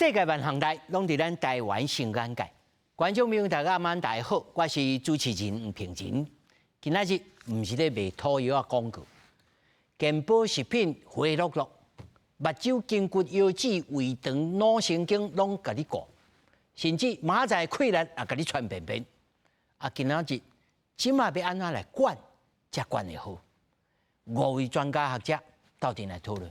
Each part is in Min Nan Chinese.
世界萬項代攏佇咱台灣生眼界。觀眾朋友大家晚大家好，我是主持人吳平仁。今仔日毋是咧賣土藥仔廣告，健保食品血漉漉，目睭、筋骨、腰子、胃腸、腦神經攏共你顧，甚至馬仔潰力也共你傳便便。啊，今仔日這馬欲按怎來管，才管會好？五位專家學者鬥陣來討論。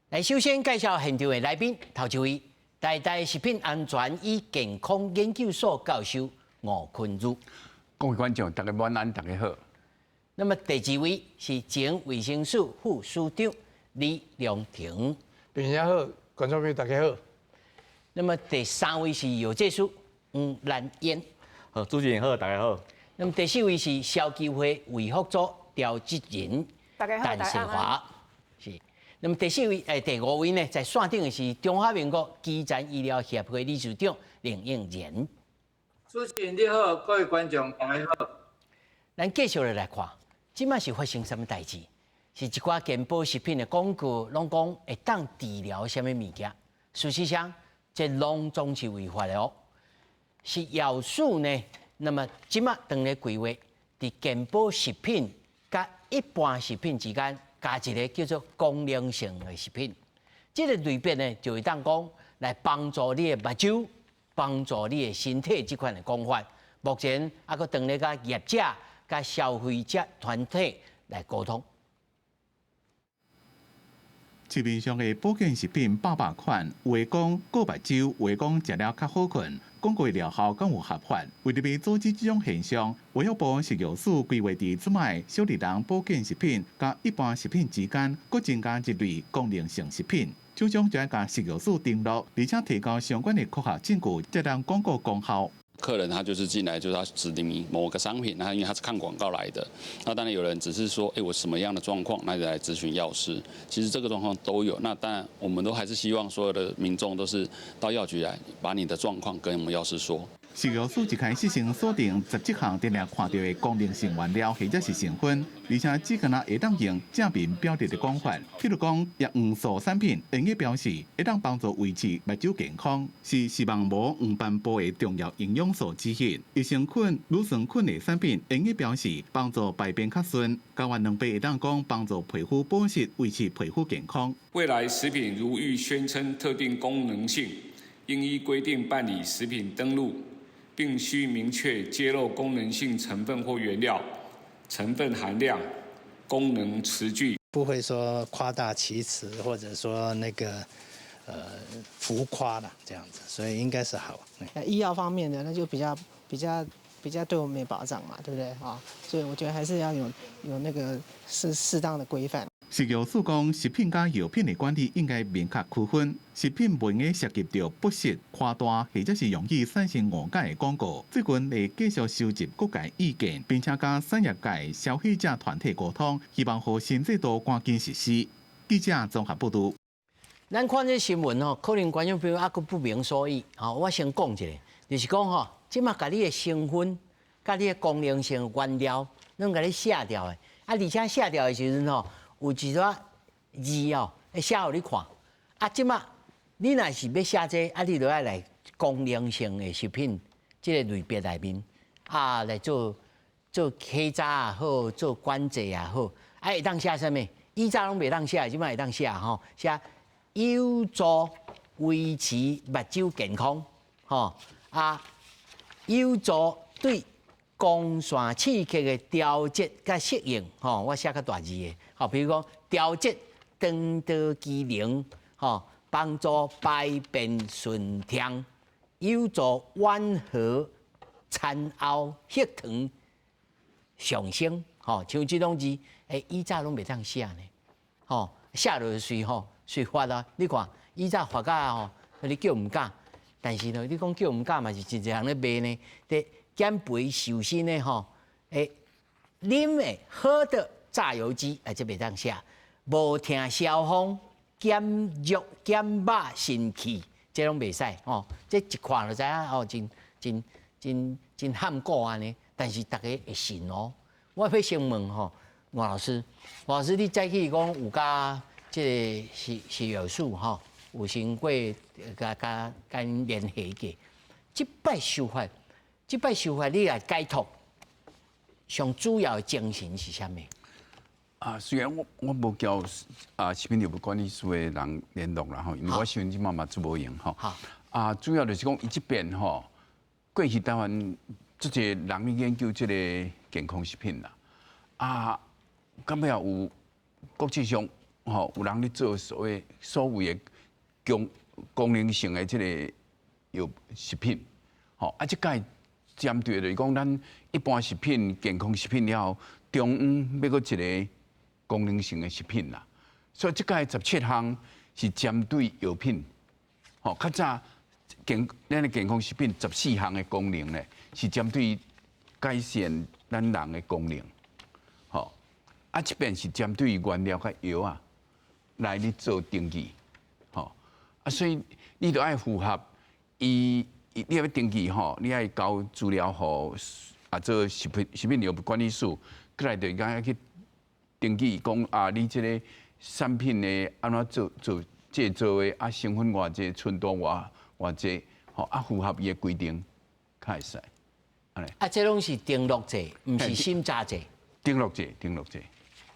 來，首先介紹現場的來賓，頭一位，台大食品安全與健康研究所教授吳坤如。各位觀眾，大家晚安，大家好。那麼第二位是前衛生署副署長李良廷。平常好，觀眾朋友大家好。那麼第三位是藥劑師黃蘭燕。好，主持人好，大家好。那麼第四位是消基會衛福組調職人陳世華，是。那麼第四位，第五位呢，在線頂的是中華民國基層醫療協會理事長林應仁。主持人你好，各位觀眾大家好。咱繼續來看，這馬是發生啥物代誌？是一寡健保食品的廣告，攏講會當治療啥物物件？事實上，這攏總是違法的哦。食藥署呢，那麼這馬當咧規劃，佇健保食品佮一般食品之間，加一個叫做功能性的食品。這個類別呢，就會當講來幫助你的目睭，幫助你的身體這款的講法。目前猶閣當咧佮業者、佮消費者團體來溝通。市面上的保健食品百百款，有的講顧目睭，有的講食了較好睏，廣告療效敢有合法？為著欲阻止這種現象，衛福部食藥署規劃佇這擺小麗人保健食品佮一般食品之間，閣增加一類功能性食品。廠商就愛共食藥署登錄，而且提交相關的科學證據，才能廣告功效。客人他就是進來，就是他指定某個商品，那因為他是看廣告來的。那當然有人只是說，欸，我什麼樣的狀況，那就來諮詢藥師。其實這個狀況都有。那當然，我們都還是希望所有的民眾都是到藥局來，把你的狀況跟我們藥師說。食藥署一開始先鎖定十七項定定看著的功能性原料或者是成分，而且只敢若會當用正面表達的講法。譬如講，葉黃素產品，用語標示會當幫助維持目睭健康，是視網膜黃斑部的重要營養素之一。益生菌、乳酸菌的產品，用語標示幫助排便較順，膠原蛋白會當講幫助皮膚保濕，維持皮膚健康。未來食品如欲宣稱特定功能性，應依規定辦理食品登錄。並須明確揭露功能性成分或原料、成分含量、功能詞句，不會說誇大其詞，或者說那個浮誇啦，這樣子，所以應該是好。醫藥方面的那就比較比較比較對我們沒保障嘛，對不對啊？所以我覺得還是要有那個適當的規範。食藥署講，食品佮藥品的管理應該明確區分，食品袂用涉及著不實、誇大或者是容易產生誤解的廣告。最近會繼續收集各界意見，並且佮產業界、消費者團體溝通，希望予新制度趕緊實施。記者綜合報導。咱看這新聞吼，可能觀眾朋友猶閣不明所以。吼，我先講一下，就是講吼，這馬共你的成分、佮你的功能性原料，攏共你寫著的。啊，而且寫著的時陣吼，有一寡字哦，會寫予你看。啊，這馬你若是欲寫這個，啊，你就愛來功能性的食品這個類別內面，啊，來做做稽查也好，做管制也好，啊，會當寫啥物？以前攏袂當寫，這馬會當寫吼，寫有助維持目睭健康，吼啊，有助對光線刺激的調節佮適應，吼，我寫較大字的，吼，比如講調節腸道機能，吼，幫助排便順暢，有助緩和餐後血糖上升，吼，像這種字，欸，以前攏袂當寫呢，吼，寫落隨吼隨罰啊！你看以前罰甲吼，你叫毋敢，但是呢，你講叫毋敢嘛是真濟人咧賣呢，佇減肥瘦身的吼，欸，啉的喝的榨油機，啊，這袂當寫，無疼消風、減肉減肉神器，這攏袂使吼。這一看就知影吼，真真真真罕古按呢。但是逐家會信哦。我欲先問吼，吳老師，吳老師，你早起講有佮這个食藥署吼，有先過佮佮佮𪜶聯繫過。這擺修法，這擺修法，你來解讀，上主要的精神是啥物？啊，雖然我無交食品藥物管理署的人聯絡啦吼，因為我想這馬嘛做無閒吼。啊，主要就是講伊這邊吼，過去台灣足濟人去研究這个健康食品啦。啊，到尾有國際上吼有人咧做所謂的功能性的這个藥食品，吼啊，這擺針對就是講咱一般食品、健康食品了後，中央欲閣一个功能性的食品啦，所以這擺17項是針對藥品，吼較早咱的健康食品14項的功能咧，是針對改善咱人的功能，吼啊這邊是針對原料佮藥啊來咧做登記，吼啊所以你著愛符合伊，你欲登記吼，你愛交資料予做食品藥物管理署，過來就講愛去登記講啊，你這个產品的按怎做製造的啊，成分偌濟，純度偌濟，吼啊符合伊的規定，較會使。啊，這攏是登錄制，毋是審查制。登錄制，登錄制。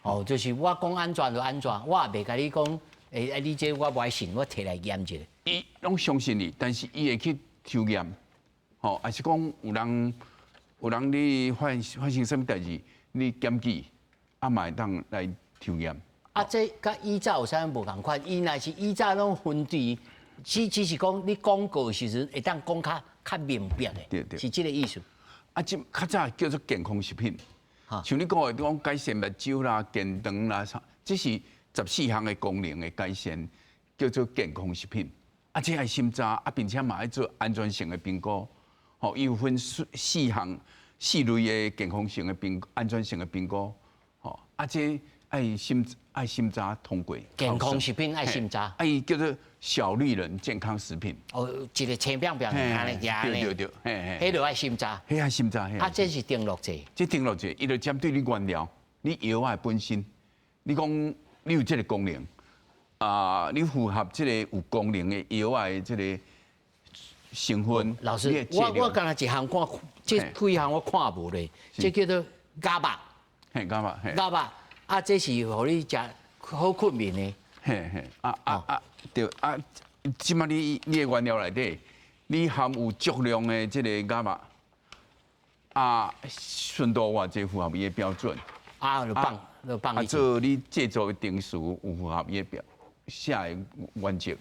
哦，就是我講按怎就按怎，我也袂共你講，欸，你這我無愛信，我提來驗一下。伊攏相信你，但是伊會去抽驗，吼，抑是講有人你發生啥物代誌，你檢舉。啊，嘛會當來抽驗。啊，這佮以早有啥物無仝款？伊若是以早攏分對，只是講你廣告的時陣會當講較較明白的，是這个意思。啊，這較早叫做健康食品，像你講的，講改善目睭啦、健腸啦，啥，這是14項的功能的改善，叫做健康食品。啊，這愛審查，啊，並且嘛愛做安全性的評估。吼，伊有分四項四類的健康性的評安全性的評估。吼，啊，這愛審查通過。健康食品愛審查。啊，伊叫做小綠人健康食品。哦，一个青扁扁，按呢食對對對，嘿嘿，彼就愛審查。彼愛審查。啊，這是登錄制。這登錄制，伊就針對你原料，你藥仔的本身，你講你有這个功能，啊，你符合這个有功能的藥仔的這个成分。老師，我敢若一項看，這幾項我看無咧，這叫做 GABA。嘿，GABA， GABA，啊，這是予你食好睏眠的。嘿嘿，啊啊啊，對啊，這馬你的原料內底，你含有足量的這个 GABA，啊，純度偌濟符合伊的標準。啊，就放，就放。啊，做你製作的程序有符合伊的標寫的原則，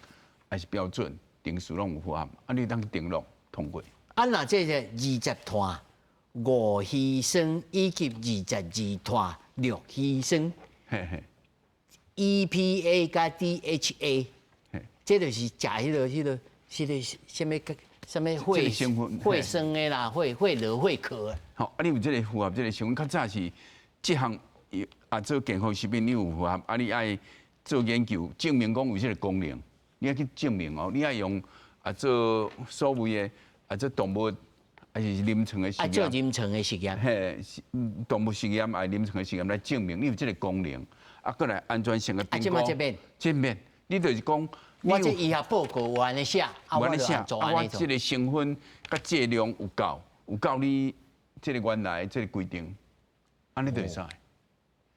還是標準程序攏有符合，啊，你當登錄通過。啊，若這個20碳5烯酸以及22碳6烯酸，嘿嘿，EPA 佮 DHA，這就是食彼个啥物血栓的啦，血落血殼。好，啊，你有這个符合這个成分，較早是這項啊做健康食品，你有符合，啊，你愛做研究證明講有這个功能，你愛去證明哦，你愛用啊做所謂的啊做動物。還是臨床的實驗，啊，做臨床的實驗，嘿，動物實驗愛臨床的實驗來證明你有這个功能，啊，閣來安全性的評估。啊，這免，這免，你就是講，我這醫學報告有按呢寫，啊，我寫，啊，我這个成分佮劑量有夠，有夠你這个原來這个規定，按呢就會使。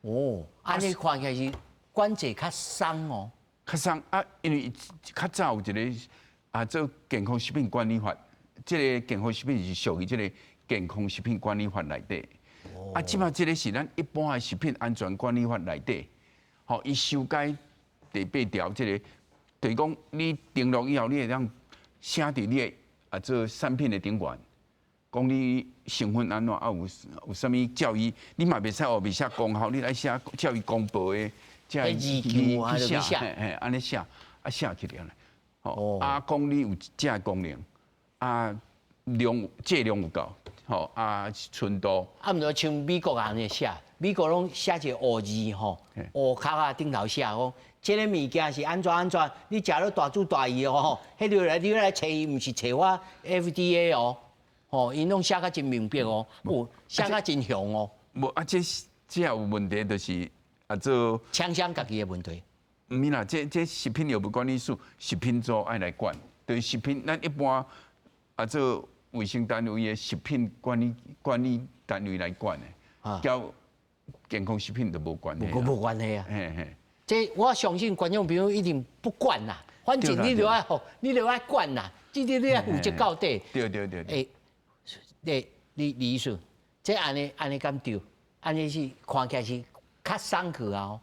哦，按呢看起來是管制較鬆哦。較鬆啊，因為較早有一个啊，做健康食品管理法。這个健康食品是屬於這个健康食品管理法內底，啊，這馬這个是咱一般的食品安全管理法內底，吼，伊修改第八條，這个就是講你登錄以後，你會當寫佇你的啊做產品的頂懸，講你成分按怎啊有啥物照伊，你嘛袂使哦，袂寫功效，你愛寫照伊公布的這個字句啊，去寫，嘿嘿，按呢寫啊寫起來，吼，啊講你有這个功能。啊，量劑量有夠，吼啊純度。啊，毋著像美國按呢寫，美國攏寫一個烏字吼，烏殼仔頂頭寫講，這个物件是按怎按怎，你食了大主大意哦吼，彼個來你來揣伊，毋是揣我 FDA 哦，吼，𪜶攏寫甲真明白哦，有寫甲真詳哦。無啊，這這有問題就是啊做廠商家己的問題。毋是啦，這食品藥物管理署食品組愛來管，對食品，咱一般啊做衛生單位的食品管理單位來管的，佮健康食品都無關係。無關係啊。嘿嘿。這我相信觀眾朋友一定不管啦，反正你就愛，你就愛管啦，這個你愛負責到底。對對對。欸，李李醫師，這按呢按呢敢對？按呢是看起來是較鬆去啊！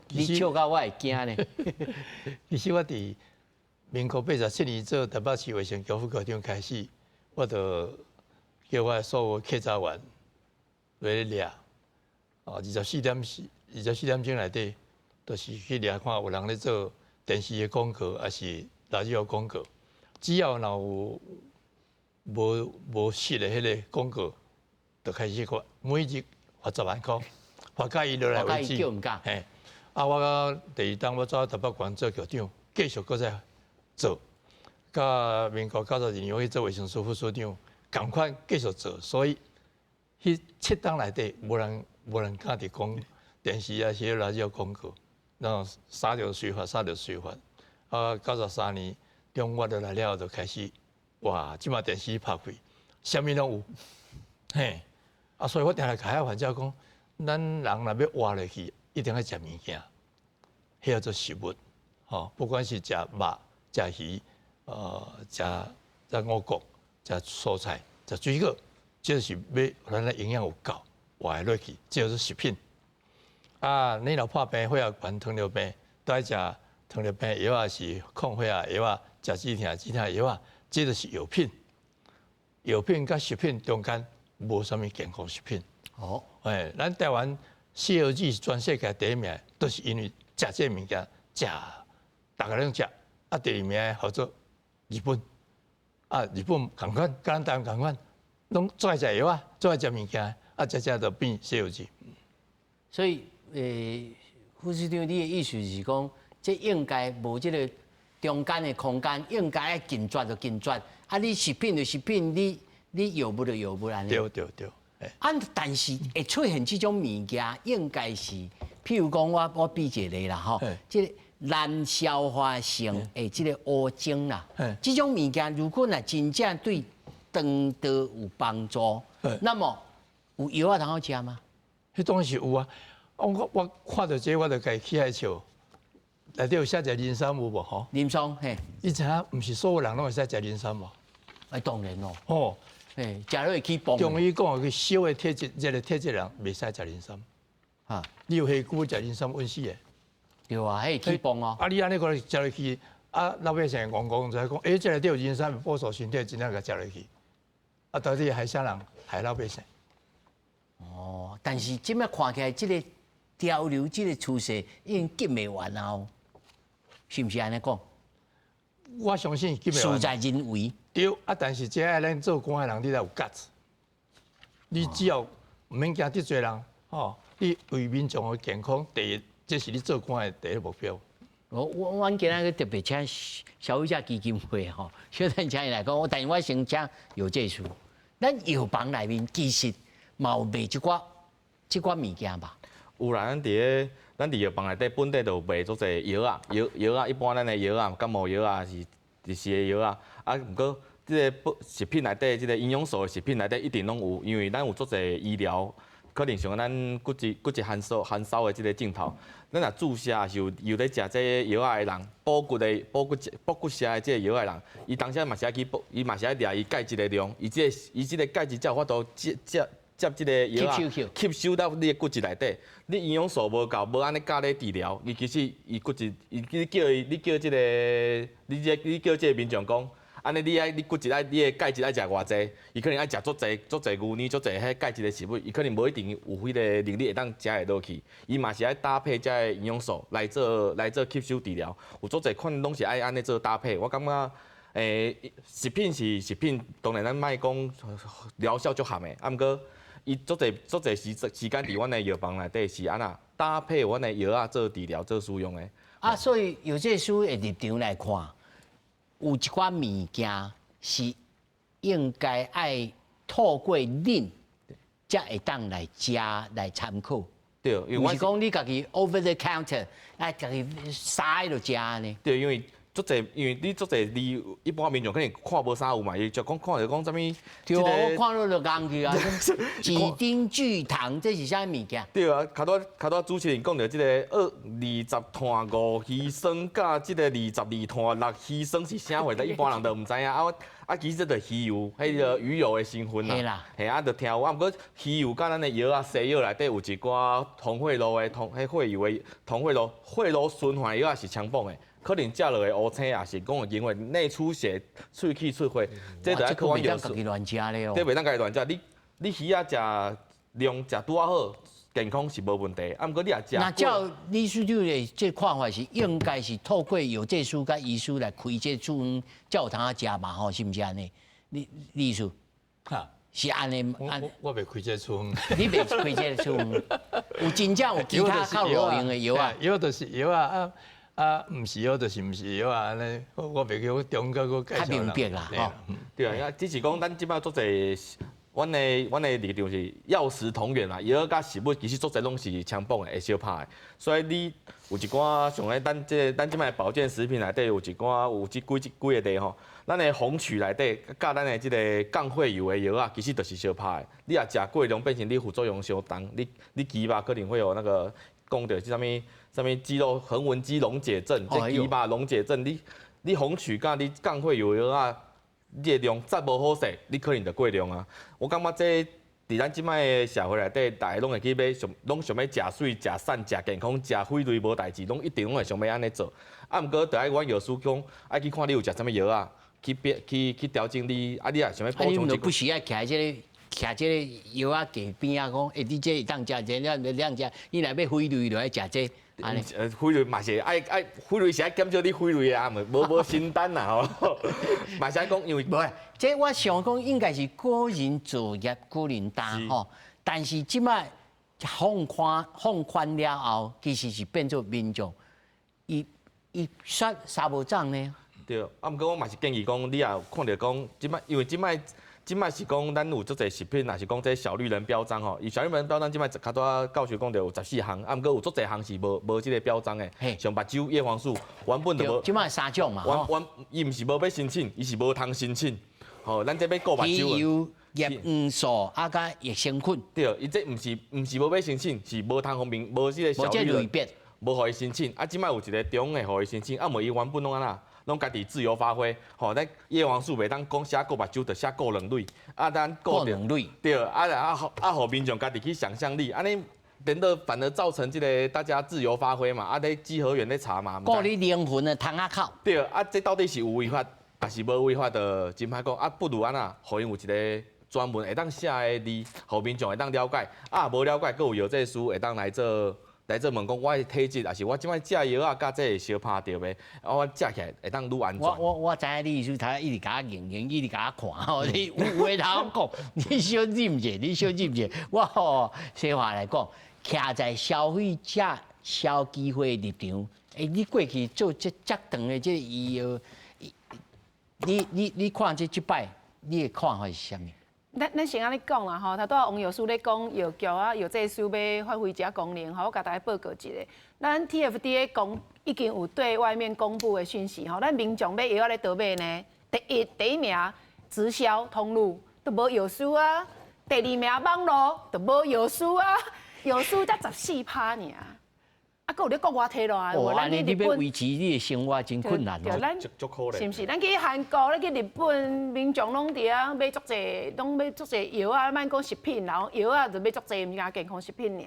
你笑到我會驚呢。其實我佇民國87年做台北市衛生局副局長開始，我就叫我所有稽查員來掠，哦，24點鐘內底，就是去掠看有人咧做電視的廣告，抑是垃圾的廣告。只要若有無實的彼个廣告，就開始罰，每日罰10萬箍，罰甲伊落來為止。嘿，啊，我第二冬我走台北縣做局長，繼續閣再做。到民國92年，我去做衛生署副署長，仝款繼續做。所以，彼7冬內底，無人敢佇講電視抑是垃圾廣告，然後殺就隨罰，殺就隨罰。啊，93年中我落來了後，就開始，哇！這馬電視拍開，啥物攏有，嘿。啊，所以我定定共遐患者講，咱人若欲活落去，一定愛食物件，彼叫做食物，吼，不管是食肉、食魚，食食五穀、食蔬菜、食水果，這是欲予咱的營養有夠，活會落去，這叫做食品。啊，你若破病、血壓懸、糖尿病，都愛食糖尿病藥，抑是抗血壓藥，食止痛止痛藥，這就是藥品。藥品佮食品中間無啥物健康食品。哦，哎，咱台灣 CLG 是全世界第一名，都是因為食這個物件，食，逐个攏食。啊，第二名號做日本，啊，日本仝款，佮咱台灣仝款，攏最愛食藥啊，最愛食物件，啊，食食就變 CLG。所以，副市長，你的意思是講，這應該無這個中間的空間，應該愛禁絕就禁絕。啊，你食品就食品，你藥物就藥物按呢。對對對。啊，但是會出現這種物件，應該是，譬如講，我比一個例啦，吼，這個難消化性的這個烏精啦，這種物件如果若真正對腸道有幫助，那麼有藥仔通好食嗎？彼當然是有啊！我看著這個，我就共伊起來笑。內底有寫一個人參有無？吼？人參嘿。你知影毋是所有人攏會使食人參無？哎，當然咯。哦，嘿，食落會起磅。中醫講的，燒的體質、熱的體質人袂使食人參。哈，你有血瘀食人參穩死的。對啊，彼會起磅哦。啊，你按呢個食落去，啊，老百姓戇戇就講，欸，這內底有人參，補助身體，真正共食落去。啊，到底害啥人？害老百姓。哦，但是這擺看起來，這個潮流、這個趨勢已經禁袂完啊，是毋是按呢講？我相信禁袂完。事在人為。對，啊，但是這愛咱做官的人，你得有 guts。你只要毋免驚得罪人，吼，你為民眾的健康第一，這是你做官的第一目標。我阮今仔日特別請消費者基金會吼，小等請伊來講，但是我先請藥劑師。咱藥房內面其實嘛有賣這寡物件吧？有啦，咱佇藥房內底本底就有賣足濟藥仔，藥仔一般咱的藥仔，感冒藥仔是日時的藥仔，啊，毋過這個食品內底，這個營養素的食品內底一定攏有，因為咱有足濟醫療，可能像咱骨質含收的這個鏡頭，咱若注射是有咧食這個藥仔的人，補骨石的這個藥仔的人，伊當時嘛是愛去補，伊嘛是愛掠伊鈣質的量，伊這個鈣質才有法度接接。接這個藥仔吸收到你的骨質內底，你營養素無夠，無按呢教咧治療，伊其實伊骨質，伊你叫伊，你叫這個，你這你叫這個民眾講，按呢你愛你骨質愛你的鈣質愛食偌濟，伊可能愛食足濟足濟牛奶，足濟彼鈣質的食物，伊可能無一定有彼個能力會當食會落去，伊嘛是愛搭配這个營養素來做吸收治療，有足濟款攏是愛按呢做搭配，我感覺。食品是食品，當然咱莫講療效足含的，啊，毋過伊足濟足濟時間佇阮的藥房內底是按怎搭配阮的藥仔做治療做使用的。啊，所以藥劑師的立場來看，有一寡物件是應該愛透過恁才會當來食來參考。對，毋是講你家己 over the counter，啊，家己啥就食呢？對，因為足濟，因為你足濟，你一般民眾可能看無啥有嘛，伊就講看著講啥物。對啊，我看到就戇去啊！幾丁聚糖，這是啥物件？對啊，較拄主持人講著這個22碳5魚酸佮這個22碳6魚酸是啥貨？一般人都毋知影啊。啊，其實這就魚油，彼個魚油的成分啦。嘿啊，就聽有啊，毋過魚油佮咱的藥啊、西藥內底有一寡防血露的、防彼血油的、防血露、血路循環藥仔是強綁的。可能食落會烏青，也是講因為內出血、喙齒出血，這就愛靠阮藥師。這袂當家己亂食咧哦。這袂當家己亂食，你魚仔食量食拄仔好，健康是無問題。啊，毋過你若食。那照李師長的這看法是，應該是透過藥劑師佮醫師來開這處方，才有通食嘛吼，是毋是按呢？李李醫師，哈，是按呢？我袂開這處方。你袂開這處方？有真正有其他較路用的藥啊？藥就是藥啊啊！啊，毋是藥就是毋是藥啊，按呢，我袂去中國閣介紹。較明白啦，吼。對啊，只是講咱這擺足濟，阮的立場是藥食同源啦，藥佮食物其實足濟攏是相綁的，會相拍的。所以你有一寡像咧，咱這擺保健食品內底有一寡有這幾個例吼，咱的紅曲內底佮咱的這個降血油的藥啊，其實就是相拍的。你若食過量，變成你副作用傷重，你肌肉可能會有那個講著是啥物？啥物肌肉橫紋肌溶解症，這肌肉溶解症，你紅曲佮你降血油藥啊，你的量再無好勢，你可能就過量啊。我感覺這佇咱這擺的社會內底，大家攏會去欲想，攏想欲食媠、食瘦、食健康、食血類無代誌，攏一定攏會想欲按呢做。啊，毋過著愛阮藥師講，愛去看你有食啥物藥啊，去變去去調整你。啊，你若想欲補充。你不是愛徛這個徛這個藥仔架邊仔講，欸，你這會當食，這兩兩食，你若欲肥類就愛食這個。肥類嘛是愛愛肥類是愛減少你肥類啊，無承擔啦吼。嘛是愛講，因為無，這我想講應該是個人造業，個人擔吼。但是這擺放寬了後，其實是變做民眾，伊伊說三無漲呢。對，啊，毋過我嘛是建議講，你也看著講，這擺因為這擺。這擺是講咱有足濟食品，若是講這小綠人標章吼，伊小綠人標章這擺較拄仔教授講著有14項，啊，毋過有足濟項是無這個標章的，像目睭葉黃素，原本就無。這擺三種嘛。原伊毋是無欲申請，伊是無通申請。吼，咱這欲顧目睭。油、葉黃素啊，佮益生菌。對，伊這毋是無欲申請，是無通方便，無這個小綠人，無予伊申請。啊，這擺有一個中的予伊申請，啊，無伊原本攏按怎？攏家己自由發揮，吼，咱葉黃素袂當講寫顧目睭，就寫顧兩蕊，啊，咱顧兩蕊，對，啊啊啊，予民眾家己去想象力，按呢顛倒反而造成這個大家自由發揮嘛，啊，咧稽核員咧查嘛，顧你靈魂的窗仔口。對，啊，這到底是有違法，抑是無違法的，真歹講，啊，不如按怎，予𪜶有一個專門會當寫的字，予民眾會當了解，啊，無了解，閣有藥劑師會當來做。來做問講，我的體質，抑是我這擺食藥仔，佮這會相拍著袂？啊，我食起來會當愈安全。我知影你意思，他一直共我認認，一直共我看吼。你有話通講，你小忍者，你小忍者。我吼，實話來講，徛在消費者、消基會立場，欸，你過去做這遮長的這個醫藥，你看這擺，你的看法是啥物？咱先按呢講啦吼，頭拄仔王藥師咧講藥局啊、藥劑師欲發揮這功能吼，我共大家報告一下。咱 TFDA 公已經有對外面公布的訊息吼，咱民眾買藥仔咧佗買呢？第一名直銷通路都無藥師啊，第二名網路都無藥師啊，藥師才14趴爾。啊，閣有咧國外提落來，哦，按呢你欲維持你的生活真困難哦。咱是毋是？咱去韓國，咱去日本，民眾攏佇遐買足濟，攏買足濟藥仔，莫講食品，然後藥仔就買足濟，毋是干健康食品爾。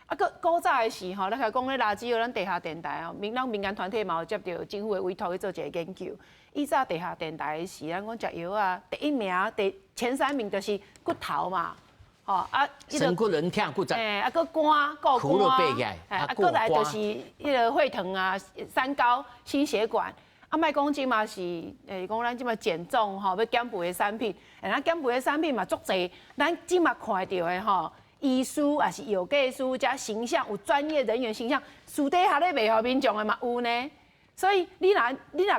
啊，閣古早的時吼，咱來講咧垃圾，咱地下電台哦，咱民間團體嘛有接著政府的委託去做一個研究。以早地下電台的時，咱講食藥仔，第一名、第前三名就是骨頭嘛。吼啊！酸骨軟疼骨折，欸，啊，閣肝，顧肝，啊，閣來就是彼個血糖啊、三高、心血管。啊，莫講這嘛是，欸，講咱這馬減重吼，欲減肥的產品，欸，咱減肥的產品嘛足濟，咱這馬看著的吼，醫師抑是藥劑師，遮形象有專業人員形象，私底下咧賣予民眾的嘛有呢。所以你若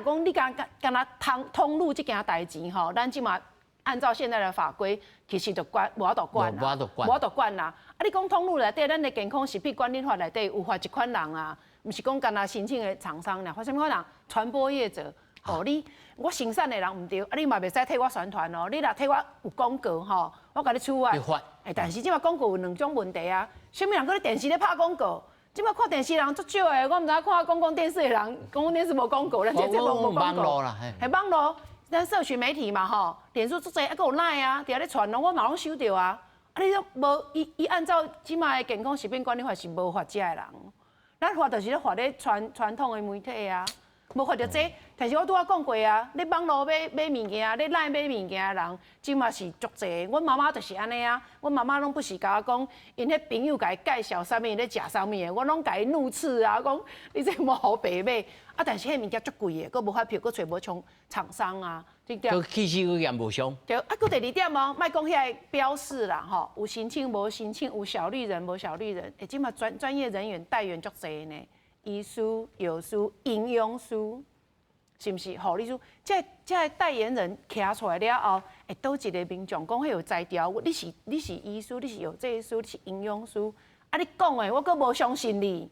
講你敢敢若通通路這件代誌吼，咱這馬。按照现在的法规，其实就管無法度管啦，無法度管啦。啊，你講通路內底，咱的健康食品管理法內底有罰一款人啊，毋是講干焦申請的廠商啦，罰啥物款人？傳播業者。哦，你我生產的人毋對，啊，你嘛袂使替我宣傳哦。你若替我有廣告吼，我共你處罰。欸，但是這馬廣告有兩種問題啊，啥物人閣咧電視咧拍廣告？這馬看電視人足少的，我毋知影看公共電視的人，公共電視無廣告，咱這節目無廣告。係網路，咱社群媒體嘛吼，臉書足濟，啊，閣有 LINE 啊，佇遐咧傳咯，我嘛攏收著啊。啊，你都無伊伊按照這馬的健康食品管理法是無罰這个人，咱罰就是咧罰咧傳傳統的媒體啊。無罰著這，但是我拄仔講過啊，咧網路買買物件，咧 LINE 買物件的人，這馬是足濟。阮媽媽就是按呢啊，阮媽媽攏不時共我講，𪜶彼朋友共伊介紹啥物，咧食啥物的，我攏共伊怒斥啊，講你這無予白買。啊，但是彼物件足貴的，閣無發票，閣揣無廠廠商啊，對不對？閣氣勢閣嚴無傷。對，啊，閣第二點哦，莫講遐個標示啦，吼，有申請無申請，有小綠人無小綠人，欸，這馬專專業人員代言足濟呢。醫師、藥師、營養師，是毋是？護理師，這這个代言人徛出來了後，會佗一个民眾講彼有才調，你是你是醫師，你是藥劑師，你是營養師，啊，你講的我閣無相信你，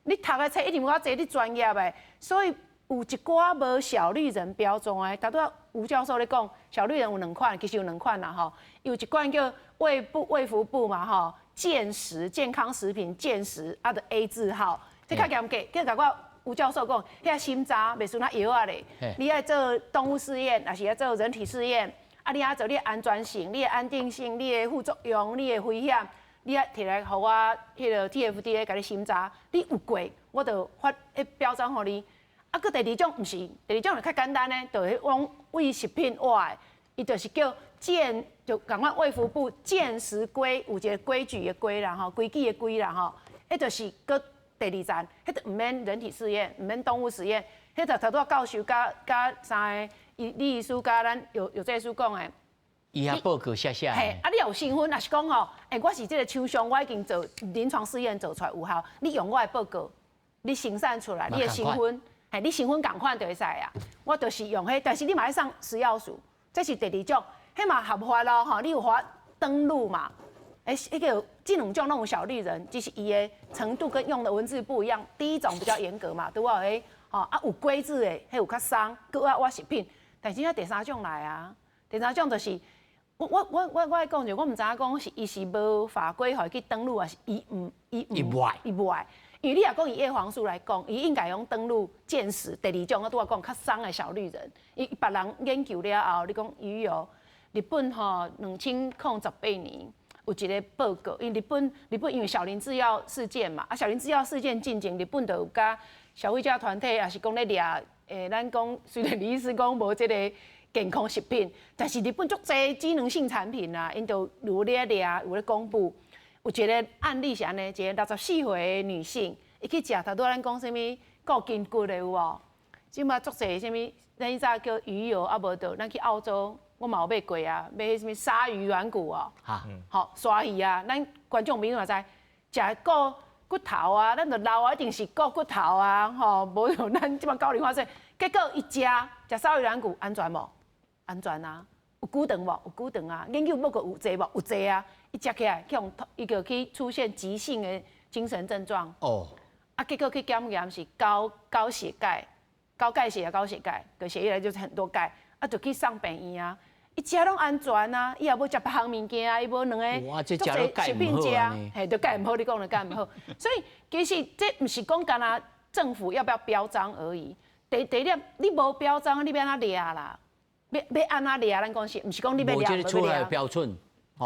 你讀的冊一定無我濟，你專業的，所以有一寡無小綠人標裝的，頭拄仔吳教授咧講，小綠人有兩款，其實有兩款啦吼，有一款叫衛部衛福部嘛吼，健食健康食品健食啊，著 A 字號。這較嚴格，叫共我吳教授講，遐審查袂輸那藥仔咧。你愛做動物試驗，抑是愛做人體試驗？啊，你愛做你的安全性、你的安定性、你的副作用、你的危險，你愛提來予我彼个 TFDA 共你審查。你有過，我就發彼標章予你。啊，閣第二種毋是，第二種就較簡單咧，就是講衛食品外，伊就是叫健，就仝款衛福部健食規有一个規矩的規啦吼，規矩的規啦吼，彼就是閣。第二層，彼個毋免人體試驗，毋免動物實驗，彼個頭拄仔教授佮佮三個醫李醫師佮咱藥藥劑師講的，伊遐報告寫寫。嘿，啊，你有身份，若是講吼，欸，我是這個廠商，我已經做臨床試驗做出來有效，你用我的報告，你生產出來，你的身份，嘿，你身份仝款就會使啊。我就是用彼，但是你嘛愛上食藥署，這是第二種，彼嘛合法咯，吼，你有法登錄嘛？欸，彼个這兩種攏有小綠人，只是伊的程度跟用的文字不一樣。第一種比較嚴格嘛，對無？彼吼啊有規制的，彼有較鬆，閣我我食品。但是這第三種來啊，第三種就是我我我我我愛講就我毋知影講是伊是無法規予伊去登錄，還是伊毋伊毋伊無愛。因為你若講以葉黃素來講，伊應該用登錄健食。第二種我拄仔講較鬆的小綠人，伊別人研究了後，你講魚油，日本吼2018年。有一个報告，因為日本日本因為小林製藥事件嘛，啊小林製藥事件進前，日本就有佮消費者團體，也是講咧掠，欸，咱講雖然李醫師講無這个健康食品，但是日本足濟機能性產品啊，𪜶就有咧掠，有咧公布。有一个案例是按呢，一个64歲的女性，伊去食頭拄仔咱講啥物顧筋骨的有無？這馬足濟啥物，咱以前叫魚油啊，無就咱去澳洲。我嘛有買過啊，買彼啥物鯊魚軟骨哦，好鯊魚啊，咱觀眾朋友嘛知，食顧骨頭啊，咱就老啊，一定是顧骨頭啊，吼，無像咱這馬高齡化社，結果伊食食鯊魚軟骨安全無？安全啊，有久長無？有久長啊，研究報告有濟無？有濟啊，伊食起來去予伊就去出現急性的精神症狀。哦，啊，結果去檢驗是高高血鈣、高鈣血啊，高血鈣，個血液來就是很多鈣，啊，就去送病院啊。伊食攏安全啊，伊也無食別項物件啊，伊無兩个足濟食品食，嘿，就鈣毋好，你講的鈣毋好。所以其實這毋是講干焦政府要不要標章而已。第第一點，你無標章，你欲按怎掠啦？欲欲按怎掠？咱講是，毋是講你欲掠無出來標準。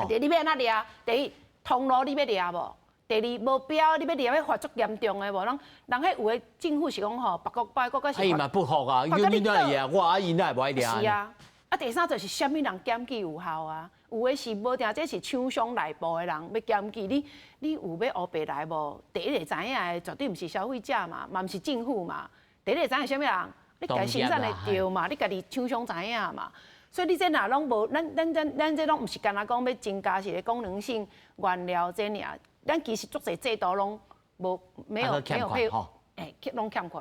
對，你欲按怎掠？第一，通路你欲掠無？第二，無標你欲掠，欲罰足嚴重的無？攏人彼有的政府是講吼，別國別國國家是。伊嘛不服啊，伊你哪會我啊伊哪會無愛掠？是啊。啊，第三就是啥物人檢舉有效啊？有的是無定，這是廠商內部的人欲檢舉你，你有欲烏白來無？第一個知影的絕對毋是消費者嘛，嘛毋是政府嘛。第一個知影啥物人？你家生產的對嘛？你家己廠商知影嘛？所以你這若攏無，咱咱咱咱這攏毋是干焦講欲增加一个功能性原料這爾，咱其實足濟制度攏無沒有沒有配，欸，攏欠缺。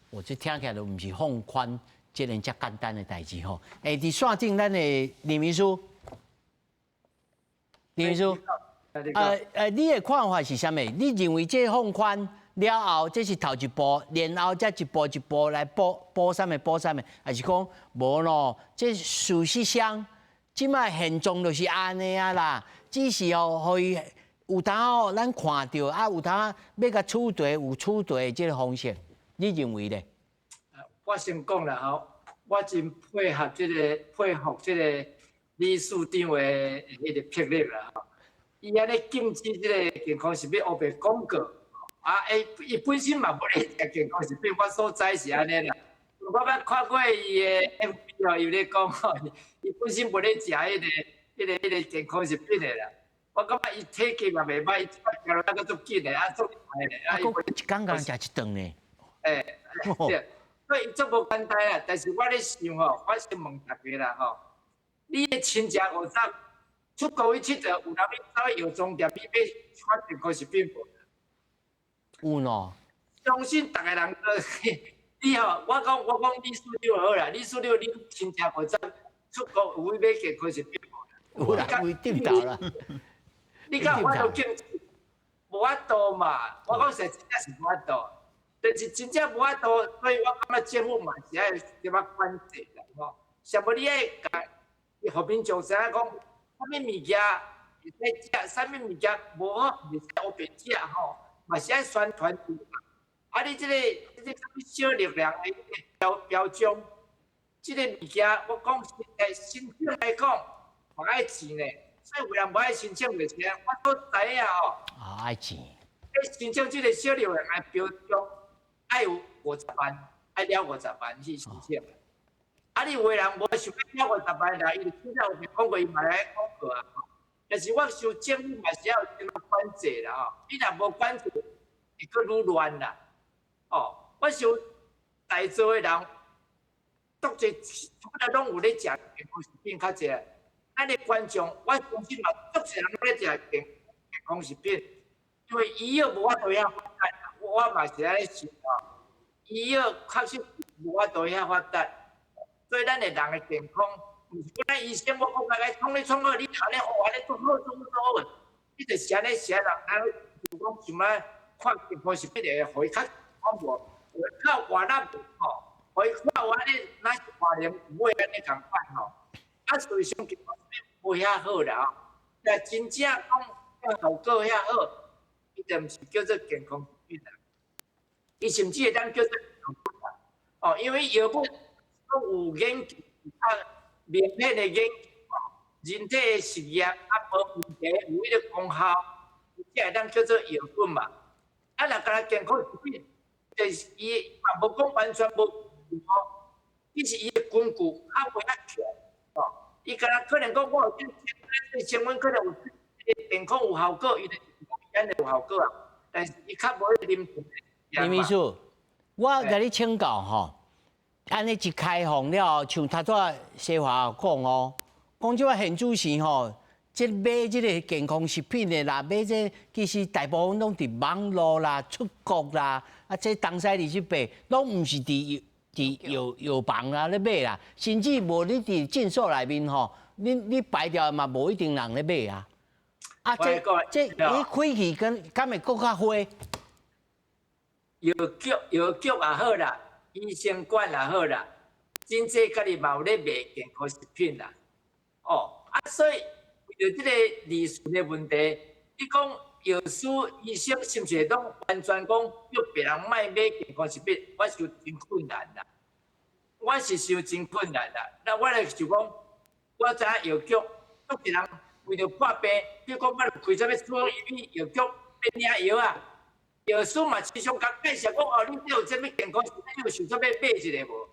我這聽起來都毋是放寬。這個遮簡單的代誌吼。佇線頂咱的林秘書，林秘書，你的看法是啥物？你認為這放寬了後，這是頭一步，然後才一步一步來補補啥物補啥物，還是講無咯？這事實上，這擺現狀就是按呢啊啦，只是哦，予伊有當哦，咱看著啊，有當欲共處罰有處罰的這個方式，你認為咧？我先講啦吼，我真配合這個配合這個理事長的彼個魄力啦吼。伊按呢禁止這個健康食品烏白廣告，啊，伊本身嘛無咧食健康食品，我所知是按呢啦。我捌看過伊的 FB 吼，伊有咧講吼，伊本身無咧食彼個健康食品的啦。我感覺伊體格嘛袂䆀，伊這擺食落閣足緊的，啊足厲害的。啊，閣一工共食一頓呢？欸，對，所以足無簡單啦。但是我咧想吼，我先問大家啦吼，你的親戚有走出國去𨑨迌，有人欲走去藥妝店去買看健康食品無？有喏。相信逐个人都，你吼，我講理事長好啦，理事長你親戚有走出國有去買健康食品無？有啦，有點頭啦。你敢有法度禁止？無法度嘛，我講實真正是無法度，但是真正無法度，所以我感覺政府嘛是愛點仔管制啦吼。啥物你愛共予民眾知影講，啥物物件會使食，啥物物件無好，袂使烏白食吼，嘛是愛宣傳。啊，你這個啥物小力量的標章，這個物件我講實在申請來講，嘛愛錢呢。所以有人無愛申請就是按呢，我都知影吼。啊，愛錢。申請這個小力量的標章，愛有五十萬，愛了五十萬去申請。啊，你有的人無想欲了五十萬啦，伊就凊彩有廣告，伊嘛來廣告啊。但是我想政府嘛是要有這個管制啦吼，你若無管制，會閣愈亂啦。哦，我想在座的人，足濟本來攏有咧食健康食品較濟。咱的觀眾，我相信嘛，足濟人攏咧食健康食品，因為醫藥無法度遐發達，我嘛是按呢想吼。醫藥確實無法度遐發達，所以咱的人的健康，毋是講咱醫生，我講來創你創好，你按呢哦，按呢足好足好足好，你就是按呢啥人，咱就講想欲看健康食品會予伊較講無，較活力吼，予伊看有按呢，若是大人有會按呢仝款吼。啊，事實上健康食品無遐好啦吼，若真正講效果遐好，伊就毋是叫做健康食品啦，伊甚至會當叫做藥物啦。哦，因為藥物攏有研究較明顯的研究，人體的實驗啊無問題，有彼個功效，才會當叫做藥物嘛。啊，若干焦健康食品，就是伊嘛無講完全無哦，只是伊的根據較無遐強。哦，伊敢若可能講我有這個成分可能有健康有效果，伊就講按呢有效果啊。但是伊較無臨床。林秘書，我共你請教吼，按呢一開放了後，像頭拄仔西華講哦，講這個現主時吼，這買這個健康食品的啦，買這個其實大部分攏佇網路啦、出國啦，啊，這東西入去買，攏毋是佇藥房啦咧買啦，甚至無你佇診所內面吼，你排掉嘛無一定人咧買啊。啊，這伊開去跟敢會閣較火？藥局也好啦，醫生館也好啦，真濟家己嘛有咧賣健康食品啦。哦，啊，所以為著這個利潤的問題，你講藥師、醫生是毋是會當完全講叫別人莫買健康食品？我想真困難啦。我是想真困難啦。那我咧就講，我知影藥局，足濟人為著破病，比如講我開啥物處方，伊去藥局欲領藥啊。藥師嘛時常共介紹講哦，你這有啥物健康食品，你有想說欲買一个無？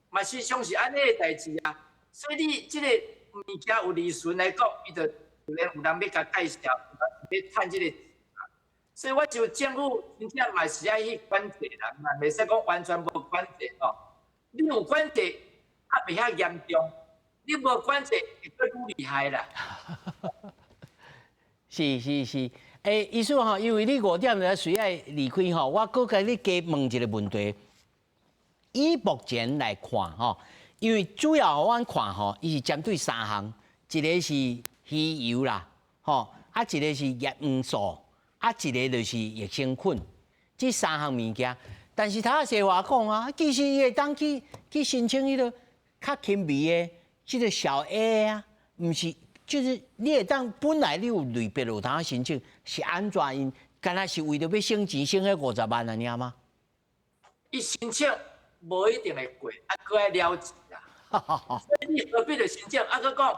嘛時常是按呢个代誌啊。所以你這个物件有利潤來講，伊就自然有人欲共介紹，欲趁這个錢。所以我就政府真正嘛是愛去管制啦，嘛袂使講完全無管制哦。你有管制，較袂遐嚴重；你無管制，會閣愈厲害啦。是是是，欸，醫師吼，因為你5點就需要離開吼，我閣共你加問一個問題。以目前來看吼，因為主要阮看吼，伊是針對三項，一個是魚油啦，吼，啊一個是葉黃素，啊一個就是益生菌，這三項物件。但是頭先話講啊，其實伊會當去申請彼個較輕微的這個小 A 啊，毋是，就是你會當本來你有類別有通申請，是按怎𪜶？敢若是為著欲省錢省彼五十萬按呢嗎？伊申請無一定會過，啊，閣愛了錢啦。所以你何必著申請？啊，閣講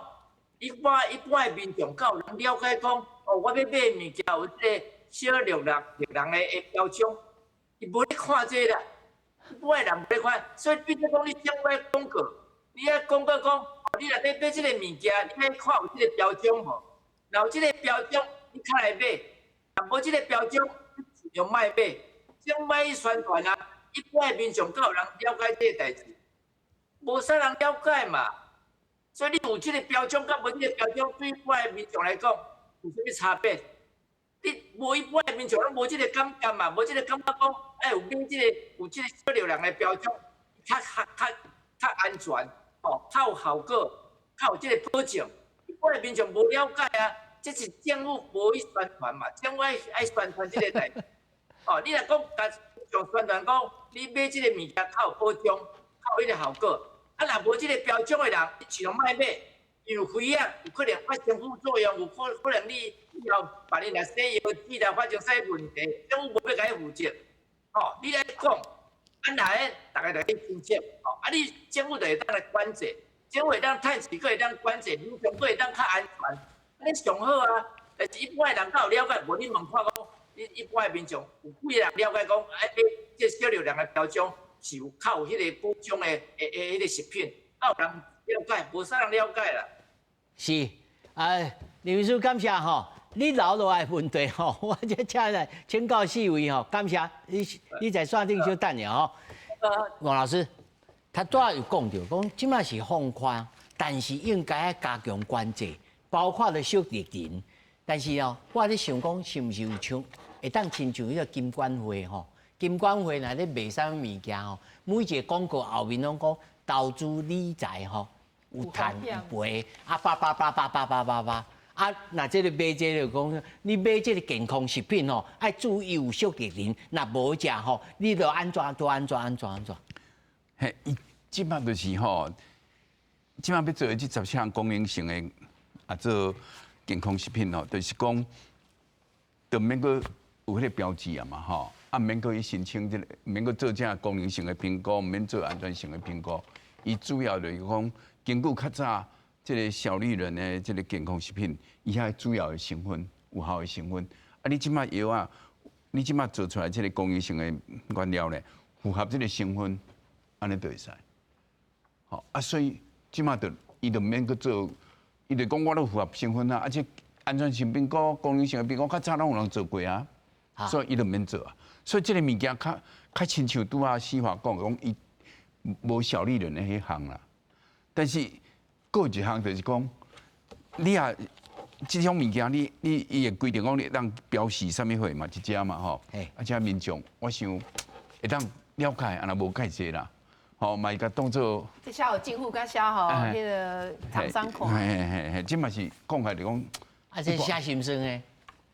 一般的民眾敢有人了解講，哦，我欲買物件有這个小綠人綠人的標章，伊無咧看這个啦，一般的人無咧看，所以變做講你政府廣告，你愛廣告講，哦，你若欲買這个物件，你愛看有這个標章無？若有這个標章，你較來買；若無這个標章，你盡量莫買。政府愛宣傳啊，一般的民眾敢有人了解這个代誌？無啥人了解嘛。所以你有這个標章，佮無這个標章，對一般的民眾來講有啥物差別？你無一般的民眾攏無這个感覺嘛，無這个感覺講，哎，有買這个有這个小綠人的標章，較安全，哦，較有效果，較有這个保證。一般的民眾無了解啊，這是政府無去宣傳嘛，政府愛宣傳這个代誌。哦，你若講共民眾宣傳講，你買這个物件較有保障，較有彼个效果。啊，若無這个標章的人，你盡量莫買，因為危險，有可能發生副作用，有可能你以後別人若洗藥劑來發生啥問題，政府無欲共你負責。哦，你來講，啊，若咧，逐家就去申請，哦，啊，你政府就會當來管制，政府會當趁錢，閣會當管制，民眾閣會當較安全，按呢上好啊。但是一般的人敢有了解？無你問看講，你一般的民眾有幾个人了解講，愛買這小綠人的標章是有較有彼个保障的彼个食品，敢有人了解？無啥人了解啦。是，啊，林秘書感謝吼，你留落來問題吼，我這請來請教四位吼，感謝你，你在線頂小等下吼。黃老師，他拄仔有講著，講這馬是放寬，但是應該愛加強管制，包括著小綠人。但是哦，我咧想講，是毋是有像會當親像彼個金管會吼？金管會若咧賣啥物物件吼，每一个廣告後面攏講投資理財吼，有趁有賠，啊叭叭叭叭叭叭叭叭，啊若這个買這个就講，你買這个健康食品吼，愛注意有小綠人，若無食吼，你就按怎都按怎按怎按怎。嘿，伊這馬就是吼，這馬欲做的這十項功能性的啊做健康食品吼，就是講，就免閣有彼个標誌啊嘛吼，啊毋免閣去申請這个，毋免閣做這功能性的評估，毋免做安全性的評估。伊主要就是講，根據較早這个小綠人的這个健康食品，伊遐主要的成分，有效的成分。啊，你這馬藥啊，你這馬做出來這个功能性的原料咧，符合這个成分，按呢就會使。吼啊，所以這馬就伊就毋免閣做。伊就講我都符合成分啊，而且安全性評估、功能性的評估，較早攏有人做過啊，所以伊就毋免做啊。所以這个物件較較親像拄仔四華講，講伊無小綠人的彼項啦。但是閣有一項就是講，你若這種物件，你伊會規定講你當標示啥物貨嘛，一隻嘛吼。啊，這民眾我想會當了解，啊若無蓋濟啦。吼，嘛會共當做。這寫予政府佮寫予彼个廠商看。嘿嘿嘿，這嘛是講起來就講。啊，這寫心酸的。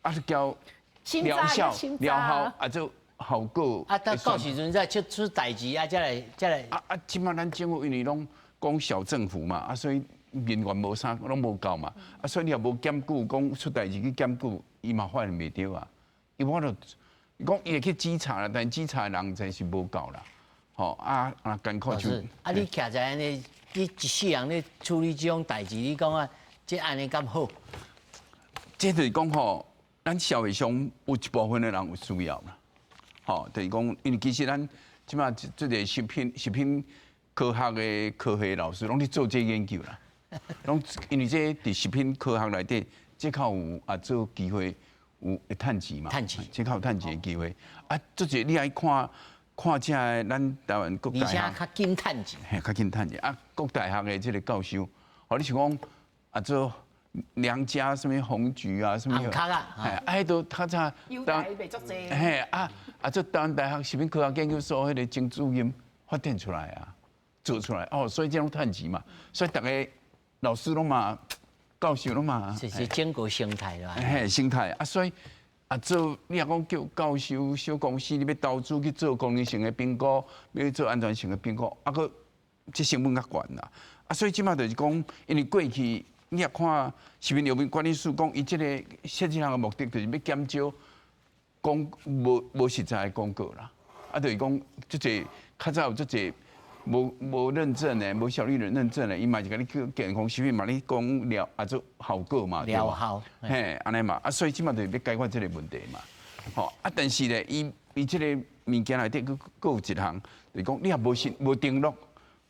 啊，是叫療效、療效啊，做效果。啊，到時陣再出代誌啊，才來才來。啊啊，這馬咱政府因為攏講小政府嘛，啊，所以人員無啥，攏無夠嘛，啊，所以你也無檢舉，講出代誌去檢舉，伊嘛發現袂著啊。伊我就講伊會去稽查啦，但稽查的人真是無夠啦。吼啊啊，艱苦就。啊，你徛在按呢，你一世人咧處理這種代誌，你講啊，這按呢敢好？這就是講吼，咱社會上有一部分的人有需要啦。吼，就是講，因為其實咱這馬這個食品科學的科學老師攏咧做這研究啦。攏因為這佇食品科學內底，這較有啊做機會有會趁錢嘛。趁錢。這較有趁錢的機會。啊，這個你愛看。看這个咱台灣各大學，而且較緊趁錢，嘿，較緊趁錢啊！各大學的這个教授，吼，你像講啊，做娘家啥物紅橘啊，啥物，卡啊，嘿，啊，彼都較早，優待袂足濟，嘿啊啊，做台灣大學食品科學研究所彼个曾主任，發展出來啊，做出來哦，所以這種趁錢嘛，所以逐个老師攏嘛，教授攏嘛，是整個生態啦。嘿，生態啊，所以啊做你若講叫教授小公司，你欲投資去做功能性的評估，欲去做安全性的評估，啊閣這成本較懸啦。啊，所以這馬就是講，因為過去你若看食品藥品管理署講，伊這個設這項的目的就是欲減少講無實在的廣告啦。啊，就是講這濟較早有這濟無認證的、無效率的認證的，伊嘛是共你叫健康食品嘛，你講療啊做效果嘛，療效，嘿，按呢嘛，啊，所以這馬就是欲解決這個問題嘛，吼，啊，但是咧，伊這個物件內底閣閣有一項，就是講你若無申無登錄、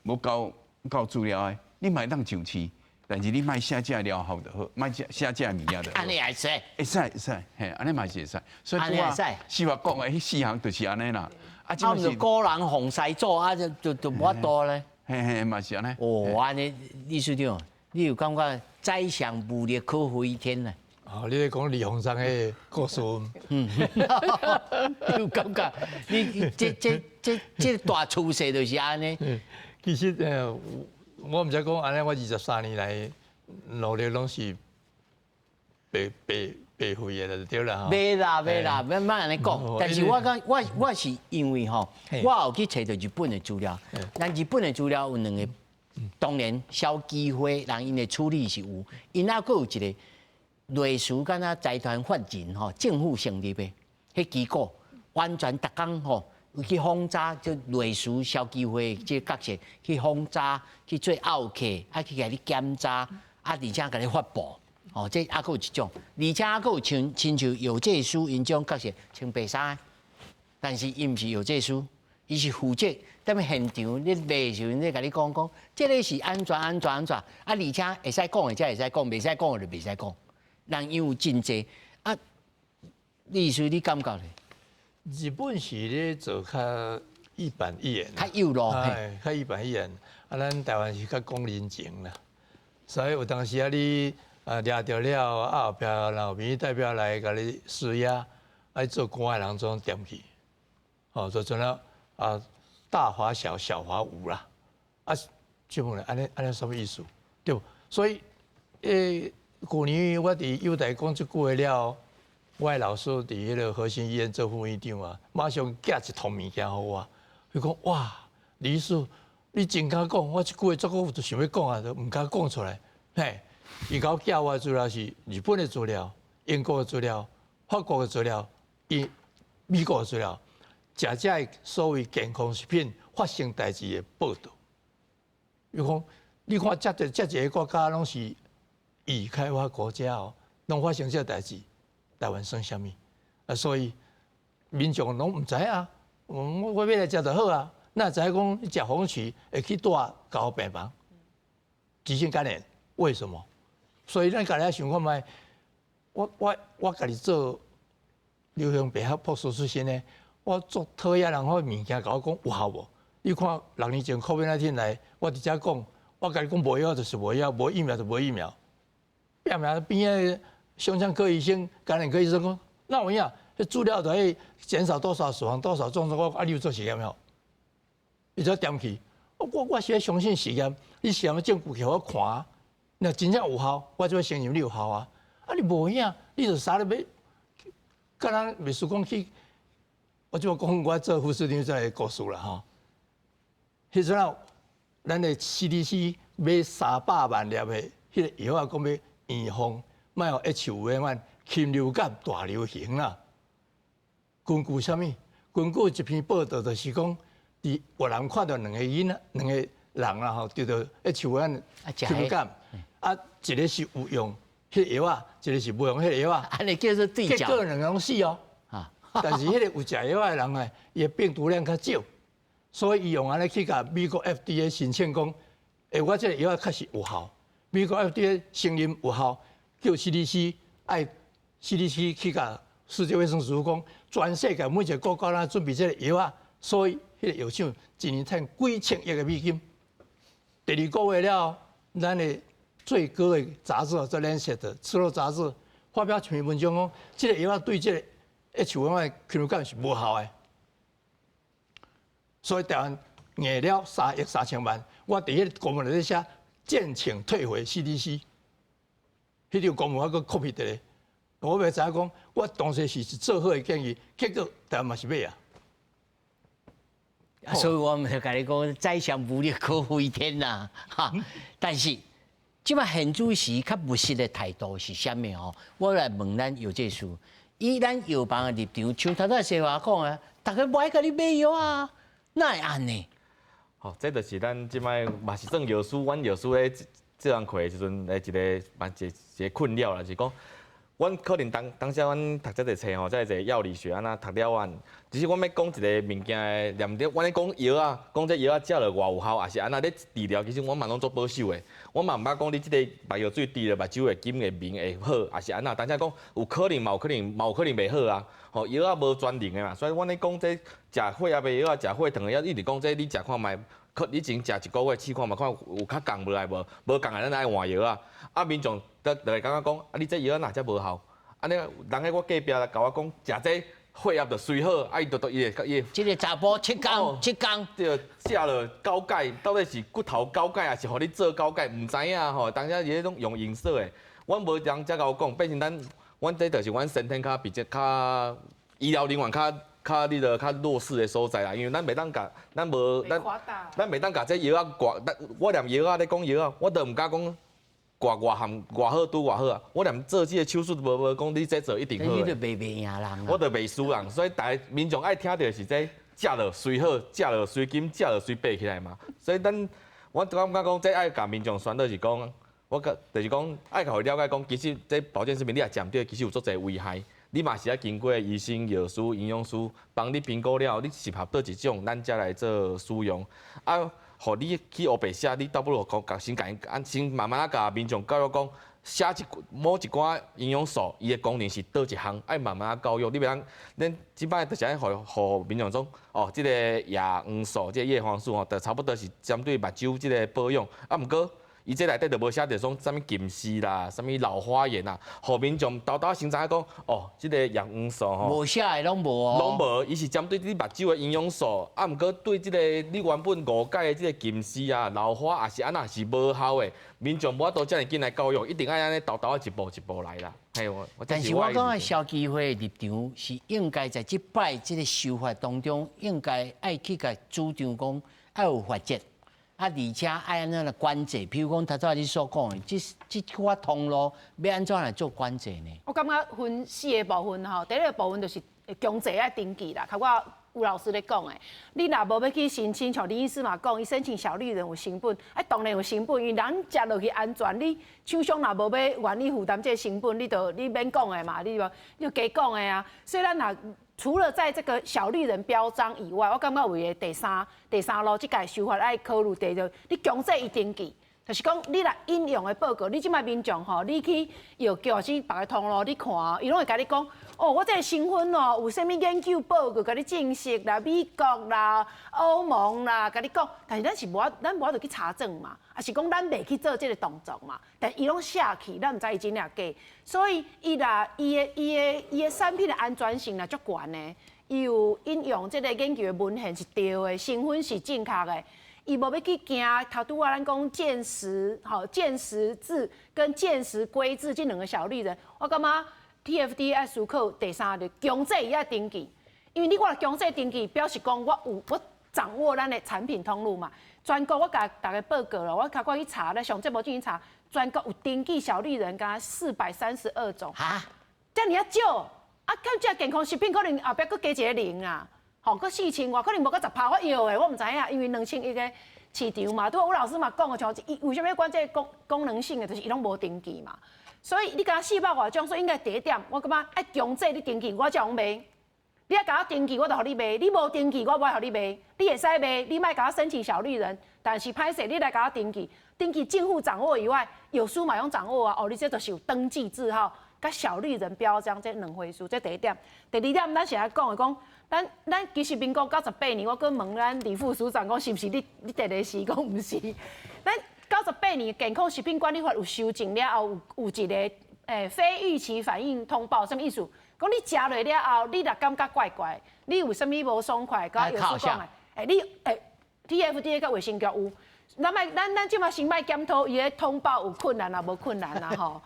無交交資料的，你嘛會當上市，但是你莫寫這个療效就好，莫寫寫這个物件就好。按呢會使？會使會使，嘿，按呢嘛是會使。所以拄仔司法講的彼四項就是按呢啦。啊，毋是古人防師祖啊，就無法度咧。嘿嘿，嘛是按呢。哦，按呢，李司長，你有感覺宰相無力可飛天啊？哦，你咧講李鴻章的故事。嗯，你有感覺？你這大趨勢就是按呢。其實我毋知講按呢，我23年來努力攏是白白白費的就對啦。袂啦袂啦，免莫按呢講。但是我講我是因為吼，我有去揣著日本的資料。咱日本的資料有兩個，當然消基會人𪜶的處理是有，𪜶猶閣有一個類似敢若財團法人吼，政府成立的彼機構，完全逐工吼去訪查，就類似消基會這個角色去訪查，去做拗客，啊去共你檢查，啊而且共你發布。哦，這猶閣有一種，而且猶閣有像親像藥劑師𪜶這種角色穿白衫，但是伊毋是藥劑師，伊是負責踮現場咧賣的時陣咧共你講講，這个是按怎按怎按怎，啊而且會使講的才會使講，袂使講的就袂使講。人因有真濟啊，李醫師你感覺咧？日本是咧做較一板一眼，較幼路，較一板一眼。啊，咱台灣是較講人情啦，所以有當時啊，你啊掠著了，啊後壁若有民意代表來共你施壓，啊做官的人總恬去，哦，就陣了啊大罰小，小罰無啦，啊，請問按呢按呢啥物意思？對無？所以，舊年我佇友台講這句話了，我的老師佇彼个和心醫院做副院長啊，馬上寄一通物件予我，伊講哇，李醫師，你真敢講，我這句話足久就想欲講啊，都毋敢講出來。嘿，伊共我寄我的資料是日本的資料、英國的資料、法國的資料、伊美國的資料，誠濟所謂健康食品發生代誌的報導。伊講，你看遮濟遮濟个國家攏是已開發國家哦，攏發生這個代誌，台灣算啥物？啊，所以民眾攏毋知影，我買來食就好啊。哪知影講你食紅麴會去蹛加護病房，急性肝炎，為什麼？所以咱家己想看覓，我家己做流行病學博士出身的，我足討厭人彼物件共我講有效無？你看6年前 COVID-19 來，我佇遮講，我共你講無藥就是無藥，無疫苗就無疫苗。變名邊仔胸腔科醫生、感染科醫生講，哪有影？彼資料就會減少多少死亡、多少重症。我啊，你有做實驗無？伊就恬去。我是咧相信實驗，你實驗的證據予我看，若真正有效，我就會承認你有效啊。啊，你無影，你就啥咧欲，敢若袂輸講去。我就講我做副市長這个故事啦吼。彼陣啊，咱的 CDC 買300萬粒的彼个藥啊，講欲預防，莫予 H5N1 禽流感大流行啦。根據啥物？根據一篇報道，就是講佇越南看著兩个囡仔，兩個人啦吼，得著 H5N1 禽流感，啊，一个是有用彼个藥仔，一个是無用彼個藥仔。按呢叫做對照。結果兩个攏死哦。但是彼个有食藥仔的人啊，伊的病毒量較少，所以伊用按呢去共美國 FDA 申請講，欸，我這个藥仔確實有效。美國 FDA 承認有效，叫 CDC 愛 CDC 去共世界衛生組織講，全世界每一個國家啦準備這個藥仔，所以彼個藥廠一年賺幾千億的美金。第二個月了，咱的最高的雜誌做《Lancet》赤裸雜誌發表一篇文章講，這个藥仔對這个 H5N1 禽流感是無效的。所以台灣硬了3億3千萬，我佇彼個公文內底寫，建請退回 CDC，彼張公文我閣 copy 佇咧，我欲知影講，我當時是做好的建議，結果台灣嘛是買啊。所以我毋是共你講，宰相無力可飛天啦，哈！但是這擺現主時較務實的態度是啥物吼？我來問咱藥劑師，以咱藥房的立場，像頭拄仔西華講的，逐家無愛共你買藥啊，哪會按呢？吼，這就是咱這擺嘛是算藥師，阮藥師咧做工課的時陣的一個嘛一一個困擾啦，是講，阮可能當當時阮讀這個冊吼，這個藥理學按怎讀了完，其實阮欲講一個物件的念著，阮咧講藥仔，講這藥仔食落偌有效，抑是按怎咧治療，其實阮嘛攏足保守的。我嘛毋捌講你這個目藥水滴落目睭會金會明會好，抑是按怎？但是講有可能嘛有可能嘛有可能袂好啊。吼，藥仔無全能的嘛，所以阮咧講這食血壓的藥仔，食血糖的藥，一直講這你食看覓。可你前食一個月試看覓，看有較降落來無？無降來，咱愛換藥仔。啊，民眾就就會感覺講，啊，你這藥仔哪遮無效？按呢，人喺我隔壁來共我講，食這血壓就隨好，啊，伊就伊會伊會。這個查埔七工七工。對，食落九解，到底是骨頭九解，抑是予你做九解？毋知影吼。當時伊彼種用營說的，阮無人遮共我講，變成咱，阮這就是阮先天較比較較醫療人員較。較你著較弱勢的所在啦，因為咱袂當共，咱無咱咱袂當共這藥仔掛，咱我連藥仔咧講藥仔，我都毋敢講掛偌含偌好拄偌好啊！我連做這個手術都無無講你這做一定好。你著袂袂贏人。我著袂輸人，所以逐家民眾愛聽著的是這食落隨好，食落隨金，食落隨爬起來嘛。所以咱我感覺講這愛共民眾宣導是講，我覺就是講愛予伊了解講，其實這保健食品你若食毋對，其實有足濟危害。你嘛是愛經過醫生、藥師、營養師幫你評估了後，你適合佗一種，咱才來做使用。啊，予你去烏白寫，你倒不如講，先共伊按先慢慢仔共民眾教育講，寫一某一寡營養素，伊的功能是佗一項，愛慢慢仔教育。你袂當，恁這擺就是愛予予民眾講，哦，這個葉黃素，這個葉黃素吼，就差不多是針對目睭這個保養。啊，毋過。伊這內底就無寫著講啥物近視啦，啥物老花眼啦，予民眾沓沓先知影講，哦，這個葉黃素吼，無寫的攏無哦，攏無，伊是針對你目睭的營養素，啊，毋過對這個你原本誤解的這個近視啊、老花抑是按怎是無效的，民眾無法度遮爾緊來教育，一定愛按呢沓沓仔一步一步來啦。嘿，但是我感覺消基會的立場是應該在這擺這個修法當中，應該愛去共主張講愛有罰則。啊，而且愛按怎來管制？比如講，頭拄仔你所講的，這這寡通路欲按怎來做管制呢？我感覺分四個部分吼，第一個部分就是強制愛登記啦。頭拄吳老師咧講的，你若無欲去申請，像李醫師嘛講，伊申請小綠人有成本，啊當然有成本，因為人食落去安全，你廠商若無欲願意負擔這個成本，你就你免講的嘛，你無你就加講的啊。所以咱若除了在這個小綠人標章以外，我感覺為第三第三路這個修法愛考慮第二，你強制伊登記，就是講你若引用的報告，你這擺民眾吼，你去藥局抑是別个通路你看，伊攏會共你講，哦，我這個成分哦，有啥物研究報告共你證實啦，美國啦、歐盟啦，共你講，但是咱是無法，咱無法度去查證嘛，抑是講咱袂去做這個動作嘛，但伊攏寫去，咱毋知伊真抑假，所以伊若伊的伊的伊的產品的安全性若足懸的，伊有引用這個研究的文獻是對的，成分是正確的。伊無欲去驚，頭拄仔咱講健食吼，健食字跟健食規制這兩個小綠人，我感覺 TFDA 愛思考第三個強制伊愛登記，因為你我若強制登記，表示講我有我掌握咱的產品通路嘛。全國我共大家報告了，我較過去查咧，上節目進行查，全國有登記小綠人，敢若432種。哈？遮爾仔少，啊，咁這健康食品可能後壁閣加一個零啊。吼，閣4000外，可能無到10%我藥的，我毋知影，因為2000億個市場嘛，拄仔吳老師嘛講的，像伊為啥物管這個功功能性的，就是伊攏無登記嘛。所以你講400外種，所以應該第一點，我感覺愛強制你登記，我才予賣。你愛共我登記，我就予你賣；你無登記，我無愛予你賣。你會使賣，你莫共我申請小綠人，但是歹勢，你來共我登記，登記政府掌握以外，藥師嘛攏掌握啊。哦，你這就是有登記字號，佮小綠人標章這兩回事。這第一點，第二點，咱是愛講的講。咱咱其實民國98年，我閣問咱李副署長講，是毋是你你佇咧時講毋是？咱98年健康食品管理法有修正了後，有有一個非預期反應通報，啥物意思？講你食落了後，你若感覺怪怪，你有啥物無爽快，佮藥師講的，欸你欸 TFDA 佮衛生局有，咱莫咱咱這馬先莫檢討伊的通報有困難啊，無困難啊吼。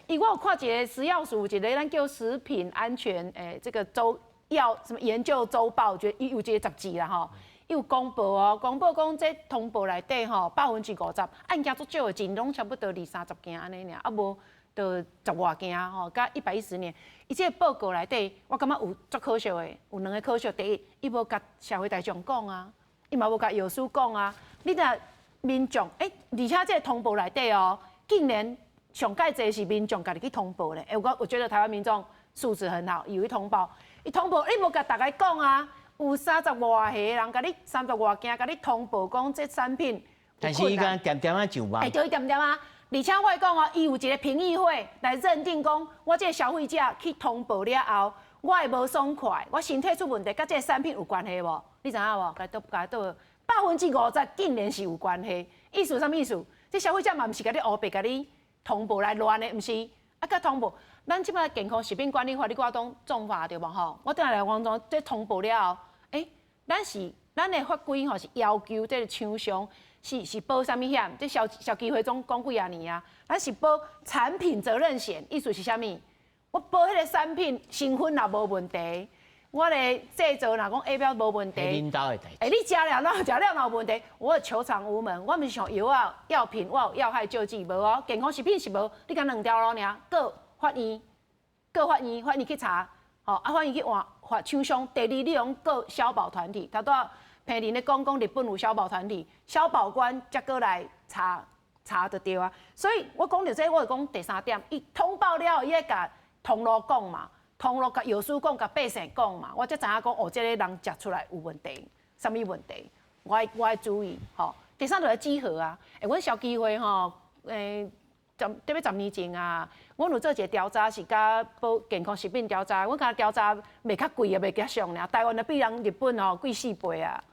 伊我有看一個食藥署一個咱叫食品安全這個週藥什麼研究週報，就伊有一個雜誌啦吼。伊有公布哦，公布講這通報內底吼，50%案件足少的，真攏差不多二三十件按呢爾，啊無就十外件吼，佮110年。伊這個報告內底，我感覺有足可惜的，有兩個可惜。第一，伊無共社會大眾講啊，伊嘛無共藥師講啊。你若民眾，而且這個通報內底哦，竟然上蓋濟是民眾家己去通報咧。我覺得台灣民眾素質很好，伊有去通報，伊通報，你無共大家講啊。有三十外個人共你三十外件共你通報講這產品。但是伊敢恬恬仔上網。欸，對，恬恬啊！而且我講哦，伊有一個評議會來認定講，我這個消費者去通報了後，我會無爽快，我身體出問題，佮這個產品有關係無？你知影無？共倒共倒50%竟然是有關係，意思啥物意思？這消費者嘛毋是共你烏白共你通報來亂的，毋是啊？佮通報，咱這擺健康食品管理法，你看當重罰對無吼？我頂下來講講，這通報了後，咱是咱的法規吼是要求這個廠商是保啥物險？這消基會總講幾仔年啊？咱是保產品責任險，意思是啥物？我保彼個產品成分若無問題，我的製造若講 A 標無問題，恁兜的代誌。你食了若食了若有問題，我求償無門。我毋是像藥仔藥品，我有藥害救濟無哦。健康食品是無，你敢兩條路爾，告法院，告法院，法院去查，吼啊，法院去換罰廠商。第二，你用告消保團體，頭拄仔彭玲咧講講日本有消保團體，消保官才過來查查就對啊。所以我講著這個，我就講第三點，伊通報了後，伊愛共通路講嘛，通路共藥師講，共百姓講嘛，我才知影講哦，這個人食出來有問題，啥物問題，我愛注意吼。第三就來稽核啊，阮消基會吼，特別10年前啊，阮有做一個調查，是佮保健康食品調查，阮敢調查賣較貴的，賣較俗爾，台灣的比人日本吼貴4倍啊。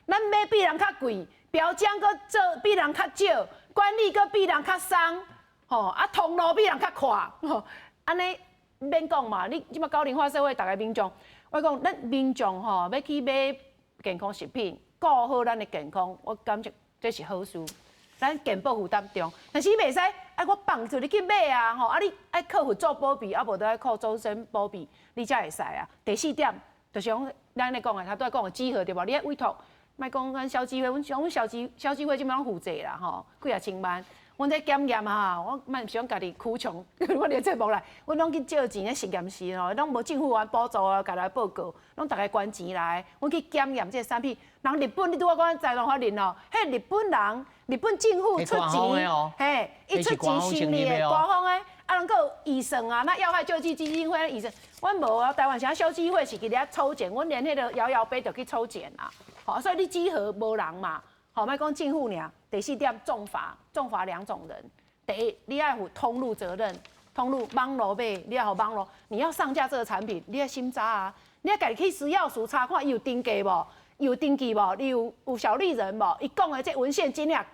咱買比人較貴，標章閣做比人較少，管理閣比人較鬆，吼啊通路比人較闊，吼按呢免講嘛。你這馬高齡化社會，逐个民眾，我講咱民眾吼欲去買健康食品，顧好咱的健康，我感覺這是好事。咱健保負擔重，但是你袂使，啊我放著你去買啊，吼啊你愛靠佛祖保庇，啊無就愛靠祖先保庇，你才會使啊。第四點就是講咱咧講的，頭拄仔講的稽核對無？你愛委託，莫講咱消基會，阮消基會這擺攏負債啦吼，幾仔千萬。阮咧檢驗啊，我莫毋是講家己哭窮，阮佇節目內，阮攏去借錢咧實驗室吼，攏無政府阮補助啊，家來報告，攏逐家捐錢來，阮去檢驗這個產品。人日本，你拄仔講財團法人哦，彼日本人，日本政府出錢，嘿，伊出錢成立的官方的，啊，人閣有預算啊，那藥害救濟基金會預算，阮無啊，台灣啥消基會是佇咧抽檢，阮連彼個搖搖杯都去抽檢啊，吼，所以你稽核無人嘛。好，莫講政府爾。第四點，重罰，重罰兩種人。第一，你愛負通路責任，通路網路買，你愛予網路，你要上架這個產品，你愛審查啊，你愛家己去食藥署查看伊有登記無，有登記無，你有小綠人無？伊講的這文獻真正假，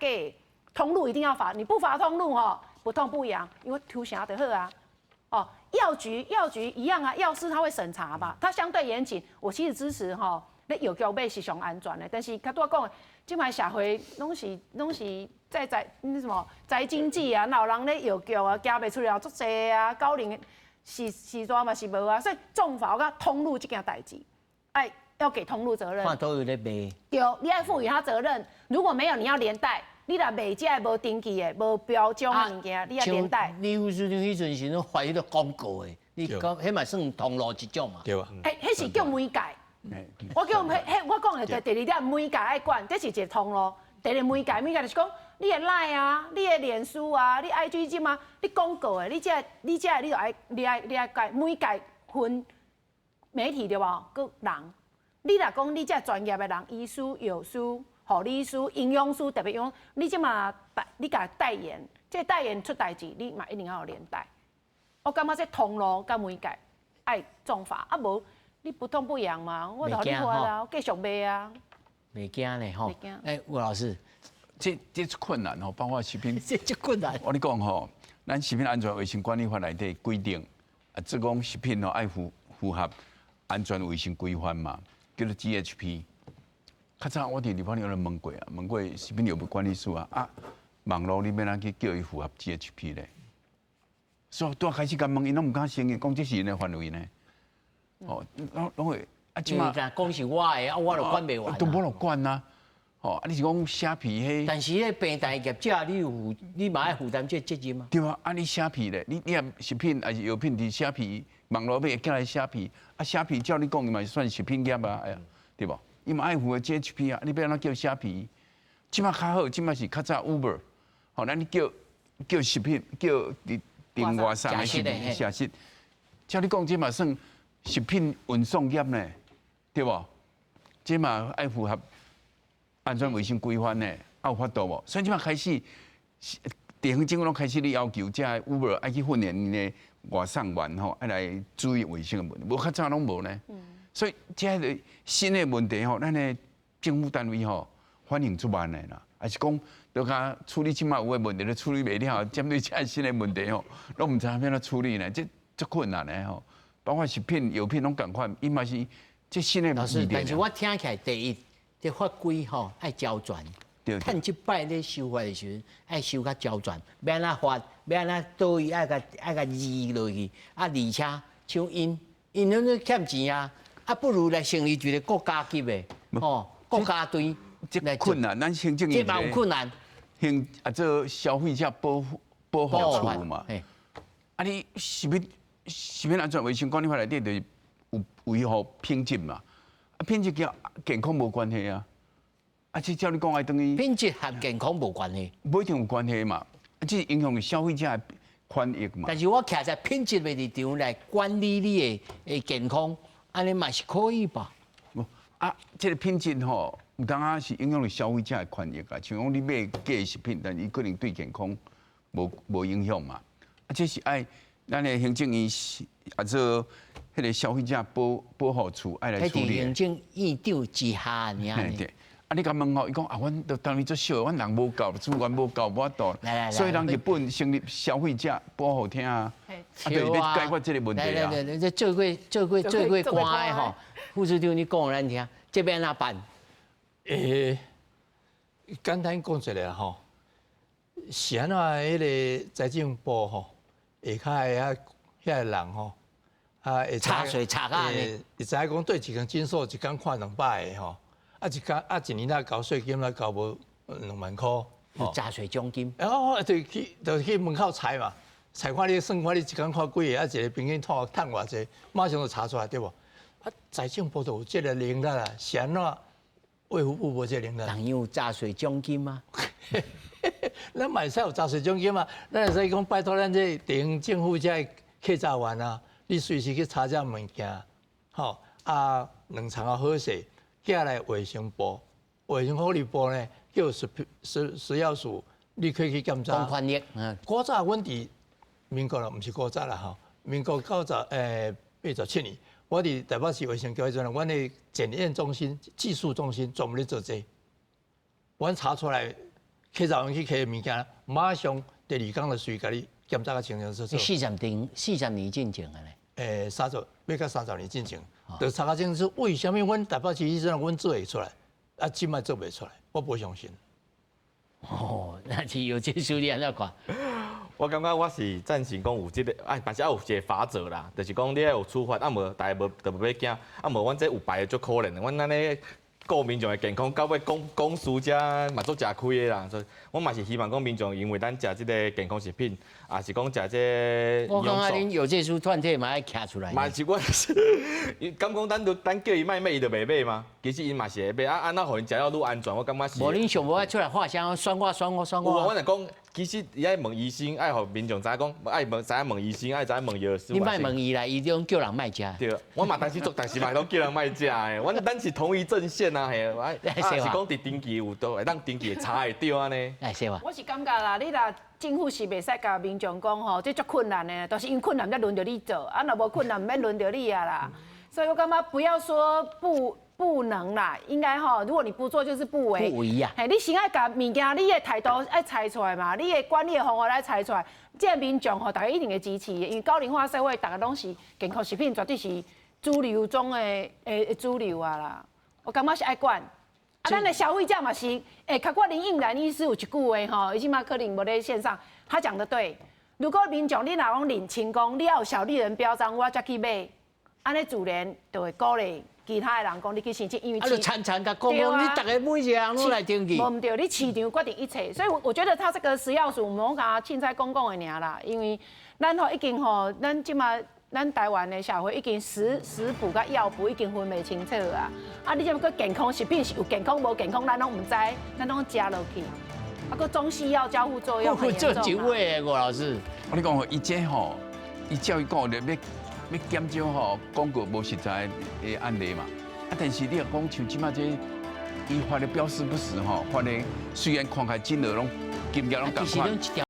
通路一定要罰，你不罰通路吼，不痛不癢，因為抽成就好啊。哦，藥局藥局一樣啊，藥師他會審查嘛，他相對嚴謹。我其實支持吼，咧藥局買是上安全的，但是較拄仔講的。這擺社會攏是在那什麼宅經濟啊，哪有人咧藥局啊，行袂出來足濟啊，高齡時時段嘛是無啊，所以重罰我感覺通路這件代誌，愛要給通路責任。看都有咧賣。對，你愛賦予他責任，如果沒有，你要連帶。你若賣這个無登記的、無標章的物件，你愛連帶。李副署長彼陣時攏發彼個廣告的，你講彼嘛算通路一種嘛？對啊。彼是叫媒介。我叫彼彼，我講的第二點媒介愛管，這是一個通路。第二媒介，媒介就是講你的 LINE 啊，你的臉書啊，你 IG 這嘛，你廣告的，你這你就愛你愛改媒介分媒體對無？閣人，你若講你這專業的人，醫師、藥師、護理師、營養師，特別用你這嘛代，你共代言，這代言出代誌，你嘛一定要有連帶。我感覺這通路佮媒介愛重罰，啊無。你不痛不癢嘛，我就予你發啊，我繼續賣啊。袂驚咧吼。袂驚。吳老師，這足困難吼，包括食品。這足困難。我你講吼，咱食品安全衛生管理法內底規定，啊，這講食品吼愛符合安全衛生規範嘛，叫做 GHP。較早我佇立法院咧問過啊，問過食品藥物管理署啊，啊，網路你欲按怎去叫伊符合 GHP 咧？所以拄開始共問，𪜶攏毋敢承認，講這是𪜶的範圍呢。哦，攏攏會啊，這馬講是我的，啊，我就管袂完。都無得管啊！哦，啊，你是講寫皮彼？但是彼平台業者，你有負，你嘛愛負擔這責任啊？對啊，啊，你寫皮咧，你若食品抑是藥品佇寫皮網路尾會寄來寫皮，啊，寫皮照你講，伊嘛是算食品業啊，哎呀，對無？伊嘛愛符合 GHP 啊，你欲按怎叫寫皮？這馬較好，這馬是較早 Uber，吼，咱叫叫食品叫佇訂外送的食品，食食，照你講，這嘛算食品運送業呢，對無？這嘛愛符合安全衛生規範呢，啊有法度無？所以這馬開始，地方政府攏開始咧要求，這 Uber 愛去訓練𪜶的外送員吼，愛來注意衛生的問題，無較早攏無呢。所以這個新的問題吼，咱的政府單位吼反應足慢的啦，抑是講都較處理這馬有的問題都處理袂了，針對這新的問題吼，攏毋知影欲按怎處理呢？這足困難的吼，包括食品、藥品攏仝款，伊嘛是這新的老師，但是我聽起來第一，這法規吼愛周全，趁這擺咧修法的時陣，愛修較周全，欲按怎罰，欲按怎佗位愛共愛共字落去，啊，而且像𪜶，𪜶攏咧欠錢啊，啊，不如來成立一個國家級的，吼，國家隊。這困難，咱行政院這嘛有困難。行啊，做消費者保保護處嘛。啊，你食品食品安全衛生管理法內底就是有維護品質嘛。啊，品質佮健康無關係啊。啊，這照你講愛等於品質和健康無關係，無一定有關係嘛。啊，這影響消費者的權益嘛。但是我徛在品質的立場來管理你的健康，按呢嘛是可以吧？無啊，這個品質吼，有當仔是影響著消費者的權益啊。像講你買假食品，但伊可能對健康無無影響嘛。啊，這是愛咱的行政院啊做彼個消費者保保護處愛來處理。行政院長之下爾。對。啊，你共問吼，伊講啊，阮都單位足少，阮人無夠，資源無夠，無法度。所以人日本成立消費者保護廳啊，啊，就是欲解決這個問題啊。來來來，這做過做過做過官的吼，副處長你講予咱聽，這欲按怎辦？欸，簡單講一下吼，是按怎彼個財政部吼，下跤的遐遐個人吼，啊會查稅查甲按呢？會知影講對一間診所一工看200個吼，啊一工啊一年若交稅金若交無2萬箍，詐稅獎金。哦，就去就去門口查嘛，查看你算看你一工看幾个，啊一個平均趁趁偌濟，馬上就查出來對無？啊財政部就有這個能力啊，是按怎？衛福部無這個能力。人有詐稅獎金嗎？咱嘛會使有詐稅獎金啊！咱會使講拜託咱這地方政府這稽查員啊，你隨時去查這物件，吼啊兩層啊好勢，寄來衛生部、衛生福利部呢，叫食品食食藥署，你可以去檢查。公權力。古早阮佇民國啦，毋是古早啦吼，民國87年。我佇台北市衛生局彼陣，阮的檢驗中心、技術中心專門咧做這個。阮查出來，稽查員去提物件，馬上第二工就隨共你檢查個清清楚楚。 40年進前的咧？欸，三十，欲到30年進前，就查較清楚。為啥物阮台北市彼陣阮做會出來，啊，這擺做袂出來？我無相信。哦，那是有這書你按怎看？我感覺我是贊成講有這個，哎，但是愛有一個法則啦，就是講你愛有處罰，啊無大家無就無欲驚，啊無阮這有牌的足可憐的，阮按呢顧民眾的健康，到尾講講輸遮嘛足食虧的啦。所以我嘛是希望講民眾，因為咱食這個健康食品，也是講食這個。我感覺恁藥劑師團體嘛愛徛出來。嘛是我，敢講咱都咱叫伊莫買，伊就袂買嗎？其實𪜶嘛是會買，啊，按怎予𪜶食了愈安全？我感覺是。無恁上無愛出來發聲，選我選我選我。有啊，我若講，其實伊愛問醫生，愛予民眾知影講，愛問知影問醫生，愛知影問藥師。你莫問伊啦，伊攏叫人莫食。對，我嘛當時做，但是嘛攏叫人莫食的。阮咱是同一陣線啊，嘿，啊是講佇登記有都會當登記會查會著按呢。來，說話。我是感覺啦，你若政府是袂使共民眾講吼，這足困難的，都是因為困難才輪著你做，啊若無困難毋免輪著你啊啦。所以我感覺不要說不能啦，應該吼，如果你不做就是不為。不為啊！嘿，你先愛共物件，你的態度愛猜出來嘛，你的管理的方法愛猜出來，這個民眾吼，大家一定會支持的，因為高齡化社會，大家攏是健康食品絕對是主流中的的主流啊啦。我感覺是愛管，啊，咱的消費者嘛是，欸，較我林應蘭醫師有一句話吼，伊這馬可能無咧線上，他講得對。如果民眾你若講認清講，你要有小綠人標章，我才去買，按呢自然就會鼓勵其他的人講你去申請，因為啊，就親親共講講，你逐个每一个人攏來登記。無毋對，你市場決定一切，所以我覺得他這個食藥署，毋好共凊彩講講的爾啦，因為咱吼已經吼，咱這馬咱台灣的社會已經食補佮藥補已經分袂清楚啊！啊，你這個健康食品是有健康無健康，咱攏毋知，咱攏食落去。啊，閣中西藥交互作用很嚴重。這一位吳老師，我你講吼，伊這吼，伊照伊講的欲減少吼廣告無實在的案例嘛。啊，但是你若講像這馬這，伊發的標示不實吼，發的雖然看起來金額攏金額攏仝款。